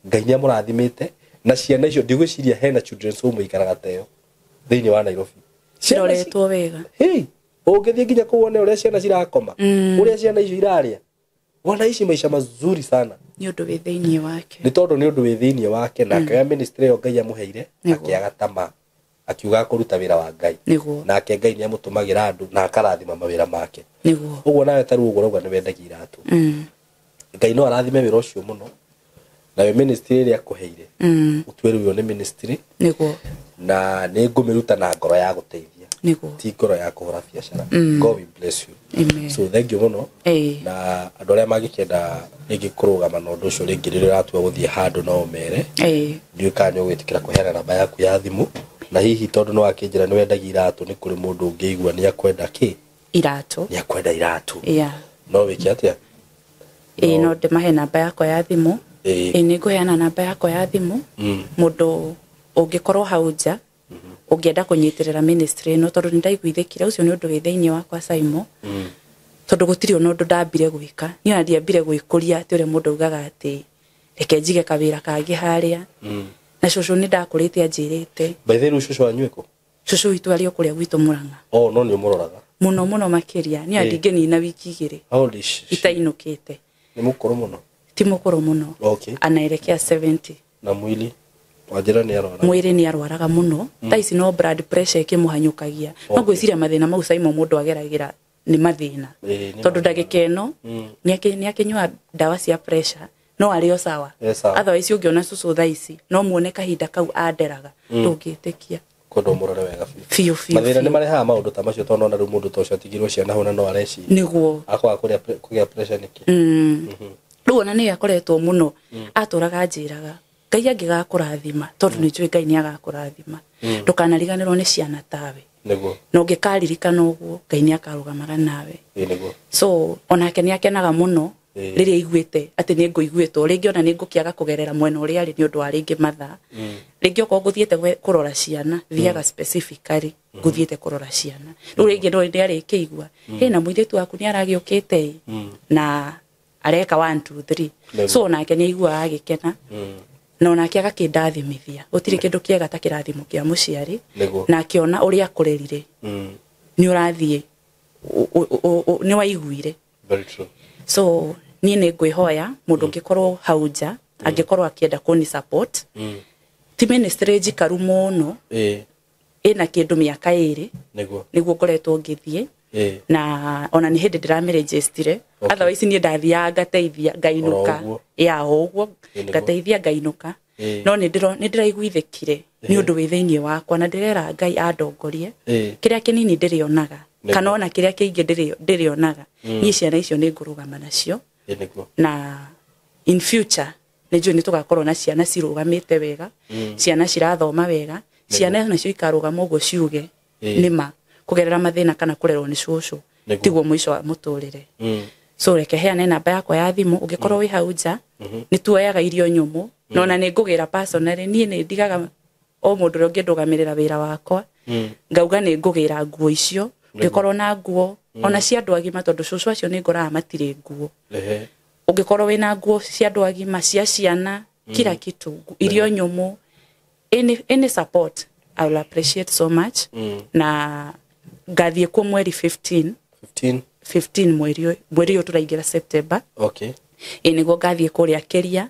[SPEAKER 2] Ngai nĩ amũrathimĩte na ciana icio. Ndigwĩciria hena children's home ikaraga ta ĩyo thĩinĩ wa Nairobi. Ciana
[SPEAKER 1] Ciroretwo wega.
[SPEAKER 2] Hey, ũngĩthiĩ nginya kũu wone ũrĩa ciana cirakoma, ũrĩa ciana icio irarĩa, wanaishi maisha mazuri sana.
[SPEAKER 1] Nĩ ũndũ wĩ thĩinĩ wake.
[SPEAKER 2] Nĩ tondũ nĩ ũndũ wĩ thĩinĩ wake, na akĩoya ministry ĩyo Ngai amũheire.
[SPEAKER 1] Nĩguo.
[SPEAKER 2] Akĩaga tama, akiuga akũruta wĩra wa Ngai.
[SPEAKER 1] Niguo.
[SPEAKER 2] Nake Ngai nĩ amũtũmagĩra andũ na akarathima mawĩra make.
[SPEAKER 1] Niguo.
[SPEAKER 2] Ũguo nawe ta rĩu ũguo ũrauga nĩ wendagia iratũ, Ngai no arathime wĩra ũcio mũno, nayo ministry ĩrĩa akũheire, ũtue rĩu ĩyo nĩ ministry,
[SPEAKER 1] Niguo.
[SPEAKER 2] na nĩ ngũmĩruta na ngoro ya gũteithia,
[SPEAKER 1] Niguo.
[SPEAKER 2] ti ngoro ya kũhũra biacara. God will bless you.
[SPEAKER 1] Amen.
[SPEAKER 2] So thank you mũno. Na andũ arĩa mangĩkĩenda rĩngĩ kũrũgama na ũndũ ũcio rĩngĩ rĩrĩa ũratua gũthiĩ handũ, no ũmere. Ndiũĩ kana nĩ ũgwĩtĩkĩra kũheana namba yaku ya thimũ, na hihi tondũ nĩ wakĩnjĩra nĩ wendagia iratũ, nĩ kũrĩ mũndũ ũngĩigua nĩ akwenda kĩ?
[SPEAKER 1] Iratũ.
[SPEAKER 2] Nĩ akwenda iratũ.
[SPEAKER 1] Yeah.
[SPEAKER 2] No wĩke atĩa?
[SPEAKER 1] Ĩĩ, no ndĩmahe namba yakwa ya thimũ.
[SPEAKER 2] Ĩĩ.
[SPEAKER 1] Ĩĩ, nĩ ngũheana namba yakwa ya thimũ. Mũndũ ũngĩkorwo hau nja ũngĩenda kũnyitĩrĩra ministry ĩno, tondũ nĩ ndaiguithĩkire ũcio nĩ ũndũ wĩ thĩinĩ wakwa, Simon, tondũ gũtirĩ ona ũndũ ndambire gwĩka niĩ, ona ndiambire gwĩkũria atĩ ũrĩa mũndũ augaga atĩ reke njige kawĩra kangĩ harĩa. Na cũcũ nĩ ndakũrĩte anjĩrĩte.
[SPEAKER 2] By the way, rĩu cũcũ wanyu ĩkũ?
[SPEAKER 1] Cũcũ witũ arĩ o kũrĩa gwitũ Mũrang'a.
[SPEAKER 2] Oh, no nĩ ũmũroraga?
[SPEAKER 1] Mũno mũno makĩria niĩ. Ndingĩnina wiki 2
[SPEAKER 2] How old is she?
[SPEAKER 1] itainũkĩte.
[SPEAKER 2] Nĩ mũkũrũ mũno?
[SPEAKER 1] Ti mũkũrũ mũno. Anaelekea 70.
[SPEAKER 2] Na mwili wanjĩra nĩ arwara?
[SPEAKER 1] Mwĩrĩ nĩ arwaraga mũno. Thaa ici no blood pressure ĩkĩmũhanyũkagia. No ngwĩciria mathĩna mau, Simon, mũndũ ageragĩra nĩ mathĩna.
[SPEAKER 2] Ĩĩ, nĩ
[SPEAKER 1] Tondũ
[SPEAKER 2] mathĩna.
[SPEAKER 1] ndagĩka ĩno nĩ akĩnyua ndawa cia pressure, no arĩ o sawa.
[SPEAKER 2] E sawa.
[SPEAKER 1] Otherwise ũngĩona cũcũ thaa ici, no muone kahinda kau anderaga, ndũngĩtĩkia.
[SPEAKER 2] Kwenda ũmũrore wega biũ.
[SPEAKER 1] Biũ biũ.
[SPEAKER 2] Mathĩna nĩ
[SPEAKER 1] Biũ.
[SPEAKER 2] marehaga maũndũ ta macio, tondũ nona rĩu mũndũ ta ũcio atigirwo ciana hau na no areciria akwaga kũgĩa pressure nĩkĩ.
[SPEAKER 1] Rĩu ona nĩ akoretwo mũno atũraga anjĩraga, Ngai angĩgakũrathima, tondũ nĩ njũĩ Ngai nĩ agakũrathima, ndũkanariganĩrwo nĩ ciana tawe. Na ũngĩkaririkana ũguo, Ngai nĩ akarũgamaga nawe.
[SPEAKER 2] Ĩĩ nĩguo.
[SPEAKER 1] So onake nĩ akenaga mũno rĩrĩa aiguĩte atĩ nĩ ngũiguĩtwo rĩngĩ, ona nĩ ngũkĩaga kũgerera mwena ũrĩa arĩ nĩ ũndũ wa rĩngĩ mathaa. Rĩngĩ okorwo ngũthiĩte kũrora ciana, thiaga specifically ngũthiĩte kũrora ciana. Rĩu rĩngĩ no nĩ arĩkĩigua, hĩ, na mũirĩtu waku nĩ aragĩũkĩte ĩ, na areka 1 2 3. So onake nĩ aiguaga agĩkena, na onake agakĩndathimithia. Gũtirĩ kĩndũ kĩega ta kĩrathimo kĩa mũciari. Na akĩona ũrĩa akũrerire, nĩ ũrathiĩ nĩ waiguire.
[SPEAKER 2] Very true.
[SPEAKER 1] So niĩ nĩ ngwĩhoya mũndũ ũngĩkorwo hau nja angĩkorwo akĩenda kũni support, ti ministry njikaru mũno, ĩna kĩndũ mĩaka 2 nĩguo ngoretwo ngĩthiĩ. Na ona nĩ hĩndĩ ndĩramĩrĩnjĩstire. Otherwise niĩ ndathiaga ngateithia ngainũka.
[SPEAKER 2] Oro ũguo.
[SPEAKER 1] Ya, o ũguo.
[SPEAKER 2] Ĩĩ, nĩguo.
[SPEAKER 1] Ngateithia ngainũka. No nĩ ndĩraiguithĩkire nĩ ũndũ wĩ thĩinĩ wakwa, na ndĩrera Ngai andongorie. Kĩrĩa kĩnini ndĩrĩonaga, kana ona kĩrĩa kĩingĩ ndĩrĩonaga, niĩ ciana icio nĩ ngũrũgama nacio.
[SPEAKER 2] Ĩĩ nĩguo.
[SPEAKER 1] Na in future nĩ njũĩ nĩ tũgakorwo na ciana cirũgamĩte wega, ciana cirathoma wega, ciana nacio ikarũgama ũguo ciuge, nĩma kũgerera mathĩna kana kũrerwo nĩ cũcũ tiguo mũico wa mũtũrĩre. So reke heane namba yakwa ya thimũ. Ũngĩkorwo wĩ hau nja, nĩ tuoyaga irio nyũmũ, na ona nĩ ngũgĩra personally. Niĩ nĩ ndigaga o mũndũ ũrĩa ũngĩndũgamĩrĩra wĩra wakwa, ngauga nĩ ngũgĩra nguo icio. Ũngĩkorwo na nguo ona cia andũ agima, tondũ cũcũ acio nĩ ngoraga matirĩ nguo, ũngĩkorwo wĩna nguo cia andũ agima, cia ciana, kila kitu, irio nyũmũ, any support I will appreciate so much. Na ngathiĩ kuo mweri 15.
[SPEAKER 2] 15?
[SPEAKER 1] 15 mweri ũyũ tũraingĩra, September. Ĩ, nĩguo ngathiĩ kũrĩa Kĩria.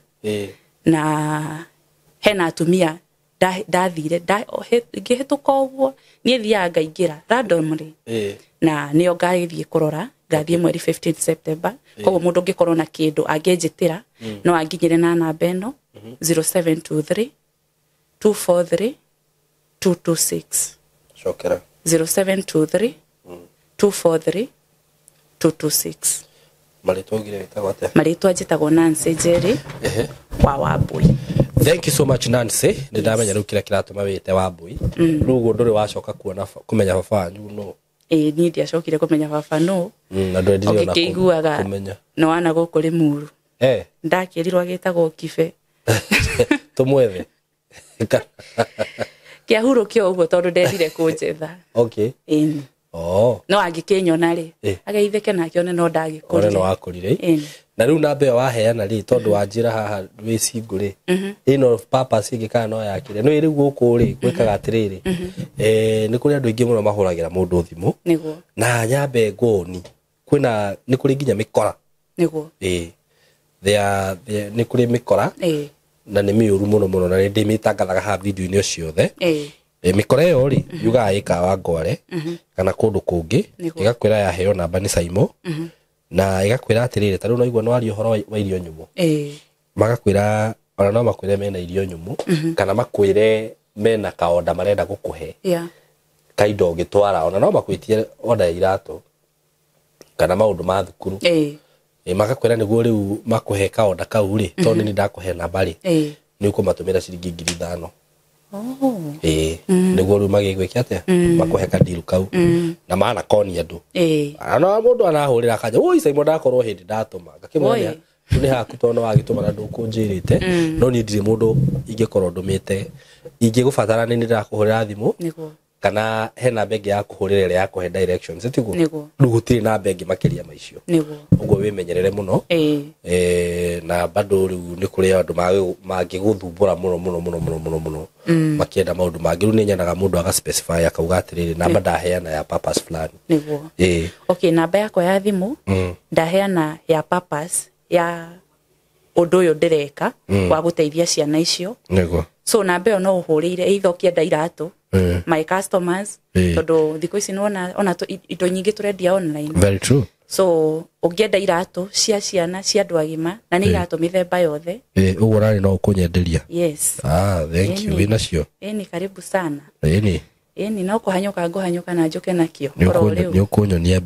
[SPEAKER 1] Na hena atumia ndathire ngĩhĩtũka ũguo, niĩ thiaga ngaingĩra randomly, na nĩo ngathiĩ kũrora. Ngathiĩ mweri 15 September. Koguo mũndũ ũngĩkorwo na kĩndũ angĩnjĩtĩra, no anginyĩre na namba ĩno, 0723 243 226.
[SPEAKER 2] Cokera.
[SPEAKER 1] 0723 243 226.
[SPEAKER 2] Marĩtwa ugire wĩtagwo atĩa?
[SPEAKER 1] Marĩtwa njĩtagwo Nancy Njeri wa Wambui.
[SPEAKER 2] Thank you so much, Nancy. Nĩ ndamenya rĩu kĩrĩa kĩratũma wĩte Wambui. Rĩu ũguo ndũrĩ wacoka kuona kũmenya baba wanyu no?
[SPEAKER 1] Ĩĩ, niĩ ndiacokire kũmenya baba nũ.
[SPEAKER 2] Na ndwendire ona
[SPEAKER 1] Ũngĩkĩiguaga
[SPEAKER 2] kũmenya.
[SPEAKER 1] nĩ wana gũkũ Limuru.
[SPEAKER 2] Eh.
[SPEAKER 1] Ndakĩrirwo agĩtagwo Kibe.
[SPEAKER 2] Tũmwethe.
[SPEAKER 1] Kĩahurũkio ũguo tondũ ndendire kũnjetha.
[SPEAKER 2] Okay.
[SPEAKER 1] Ĩni.
[SPEAKER 2] Oh.
[SPEAKER 1] No angĩkĩnyona rĩ, ageithĩke nake one no
[SPEAKER 2] One
[SPEAKER 1] ndagĩkũrire.
[SPEAKER 2] no wakũrire.
[SPEAKER 1] Ĩni.
[SPEAKER 2] Na rĩu namba ĩyo waheana rĩ, tondũ wanjĩra haha wĩ single rĩ, ĩno purpose ĩngĩ kana no yakĩrĩa. Nĩ rĩu gũkũ rĩ, gwĩkaga atĩrĩrĩ, nĩ kũrĩ andũ aingĩ mũno mahũragĩra mũndũ thimũ.
[SPEAKER 1] Nĩguo.
[SPEAKER 2] Na nyambe ngoni, kwĩna nĩ kũrĩ nginya mĩkora.
[SPEAKER 1] Nĩguo.
[SPEAKER 2] Ĩĩ. Nĩ kũrĩ mĩkora.
[SPEAKER 1] Ĩĩ.
[SPEAKER 2] Na nĩ mĩũru mũno mũno na nĩ ndĩmĩtangathaga haha video-inĩ ciothe.
[SPEAKER 1] Ĩĩ.
[SPEAKER 2] Mĩkora ĩyo rĩ, yugaga ĩkawa Ngware kana kũndũ kũngĩ, ĩgakwĩra yaheo namba nĩ Saimo, na ĩgakwĩra atĩrĩrĩ, ta rĩu no igua no waria ũhoro wa irio nyũmũ. Magakwĩra ona no makwĩre mena irio nyũmũ, kana makwĩre mena kaonda marenda gũkũhe. Kaindo ũngĩtwara, ona no makwĩtie onda ya iratũ kana maũndũ ma thukuru. Magakwĩra nĩguo rĩu makũhe kaonda kau rĩ, tondũ nĩ ndakũhe namba rĩ, nĩ ũkũmatũmĩra ciringi 5,000.
[SPEAKER 1] Oh.
[SPEAKER 2] Ĩĩ, nĩguo rĩu magĩgwĩke atĩa, makũhe kadiru kau na manakonia andũ. Ana mũndũ arahũrĩra akanja, oi Saimo ndakorwo hĩndĩ ndatũma, ngakĩmwonia nĩ haku tondũ nĩ wagĩtũma na ndũkũnjĩrĩte, no niĩ ndirĩ mũndũ ingĩkorwo ndũmĩte, ingĩgũbatara nĩ ndĩrakũhũrĩra thimũ.
[SPEAKER 1] Nĩguo.
[SPEAKER 2] Kana he namba ĩngĩ ya kũhũrĩra ĩrĩa ya kũhe directions, tiguo?
[SPEAKER 1] Nĩguo.
[SPEAKER 2] Rĩu gũtirĩ namba ĩngĩ makĩria ma icio.
[SPEAKER 1] Nĩguo.
[SPEAKER 2] Ũguo wĩmenyerere mũno. Na bado rĩu nĩ kũrĩ andũ mangĩgũthumbũra mũno mũno mũno mũno mũno mũno, makĩenda maũndũ mangĩ. Rĩu nĩ nyonaga mũndũ aga specify akauga atĩrĩrĩ, namba ndaheana ya purpose fulani.
[SPEAKER 1] Nĩguo. Okay, namba yakwa ya thimũ ndaheana ya purpose ya ũndũ ũyũ ndĩreka wa gũteithia ciana icio.
[SPEAKER 2] Nĩguo.
[SPEAKER 1] So namba ĩyo no ũhũrĩire either ũkĩenda iratũ, my customers, tondũ thikũ ici nĩwona ona indo nyingĩ tũrendia online.
[SPEAKER 2] Very true.
[SPEAKER 1] So ũngĩenda iratũ cia ciana cia andũ agima, na nĩ iratũ mĩthemba yothe.
[SPEAKER 2] Ũguo rarĩ no ũkũnyenderia.
[SPEAKER 1] Yes.
[SPEAKER 2] Ah, thank you. Wĩnacio?
[SPEAKER 1] Ĩni, karibu sana.
[SPEAKER 2] Ĩni.
[SPEAKER 1] Ĩni, no kũhanyũka ngũhanyũka na njũke nakĩo. Oro rĩu.
[SPEAKER 2] Nĩ ũkũnyonia.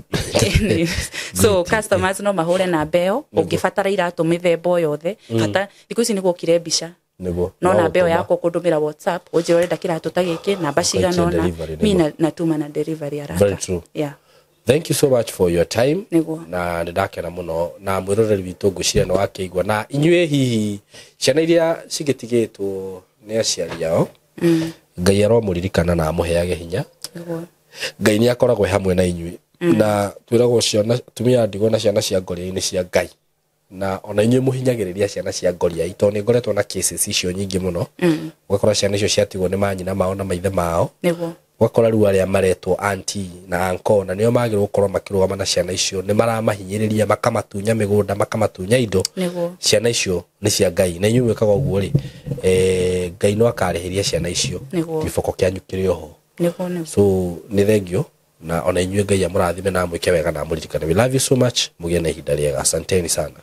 [SPEAKER 1] So customers no mahũre namba ĩyo ũngĩbatara iratũ mĩthemba o yothe. Bata thikũ ici nĩguokire mbica.
[SPEAKER 2] Nĩguo.
[SPEAKER 1] No namba ĩyo yakwa ũkũndũmĩra WhatsApp, ũnjĩre ũrenda kĩratũ ta gĩkĩ, namba cigana ũna, mi natuma na delivery haraka.
[SPEAKER 2] Very true.
[SPEAKER 1] Yeah.
[SPEAKER 2] Thank you so much for your time.
[SPEAKER 1] Nĩguo.
[SPEAKER 2] Na nĩndakena mũno na mwĩroreri witũ ngwĩciria nĩ wakĩigua. Na inyuĩ hihi ciana iria cigĩtigĩtwo nĩ aciari ao, Ngai aromũririkana na amũheage hinya.
[SPEAKER 1] Nĩguo.
[SPEAKER 2] Ngai nĩ akoragwo hamwe na inyuĩ. Na twĩragwo ciana tumia ndigwa na ciana cia ngoriai nĩ cia Ngai. Na ona inyuĩ mũhinyagĩrĩria ciana cia ngoriai, tondũ nĩ ngoretwo na cases icio nyingĩ mũno. Ũgakora ciana icio ciatigwo nĩ manyina mao na maithe mao.
[SPEAKER 1] Nĩguo.
[SPEAKER 2] Ũgakora rĩu arĩa maretwo auntie na uncle na nĩo magĩrĩirwo gũkorwo makĩrũgama na ciana icio, nĩ maramahinyĩrĩria, makamatunya mĩgũnda, makamatunya indo.
[SPEAKER 1] Nĩguo.
[SPEAKER 2] Ciana icio nĩ cia Ngai, na inyuĩ mwĩkaga ũguo rĩ, Ngai no akarĩhĩria ciana icio.
[SPEAKER 1] Nĩguo.
[SPEAKER 2] Gĩboko kĩanyu kĩrĩ oho.
[SPEAKER 1] Nĩguo, nĩguo.
[SPEAKER 2] So nĩ thengio, na ona inyuĩ Ngai amũrathime na amwĩke wega na amũririkane. We love you so much. Mũgĩe na ihinda rĩega. Asanteni sana.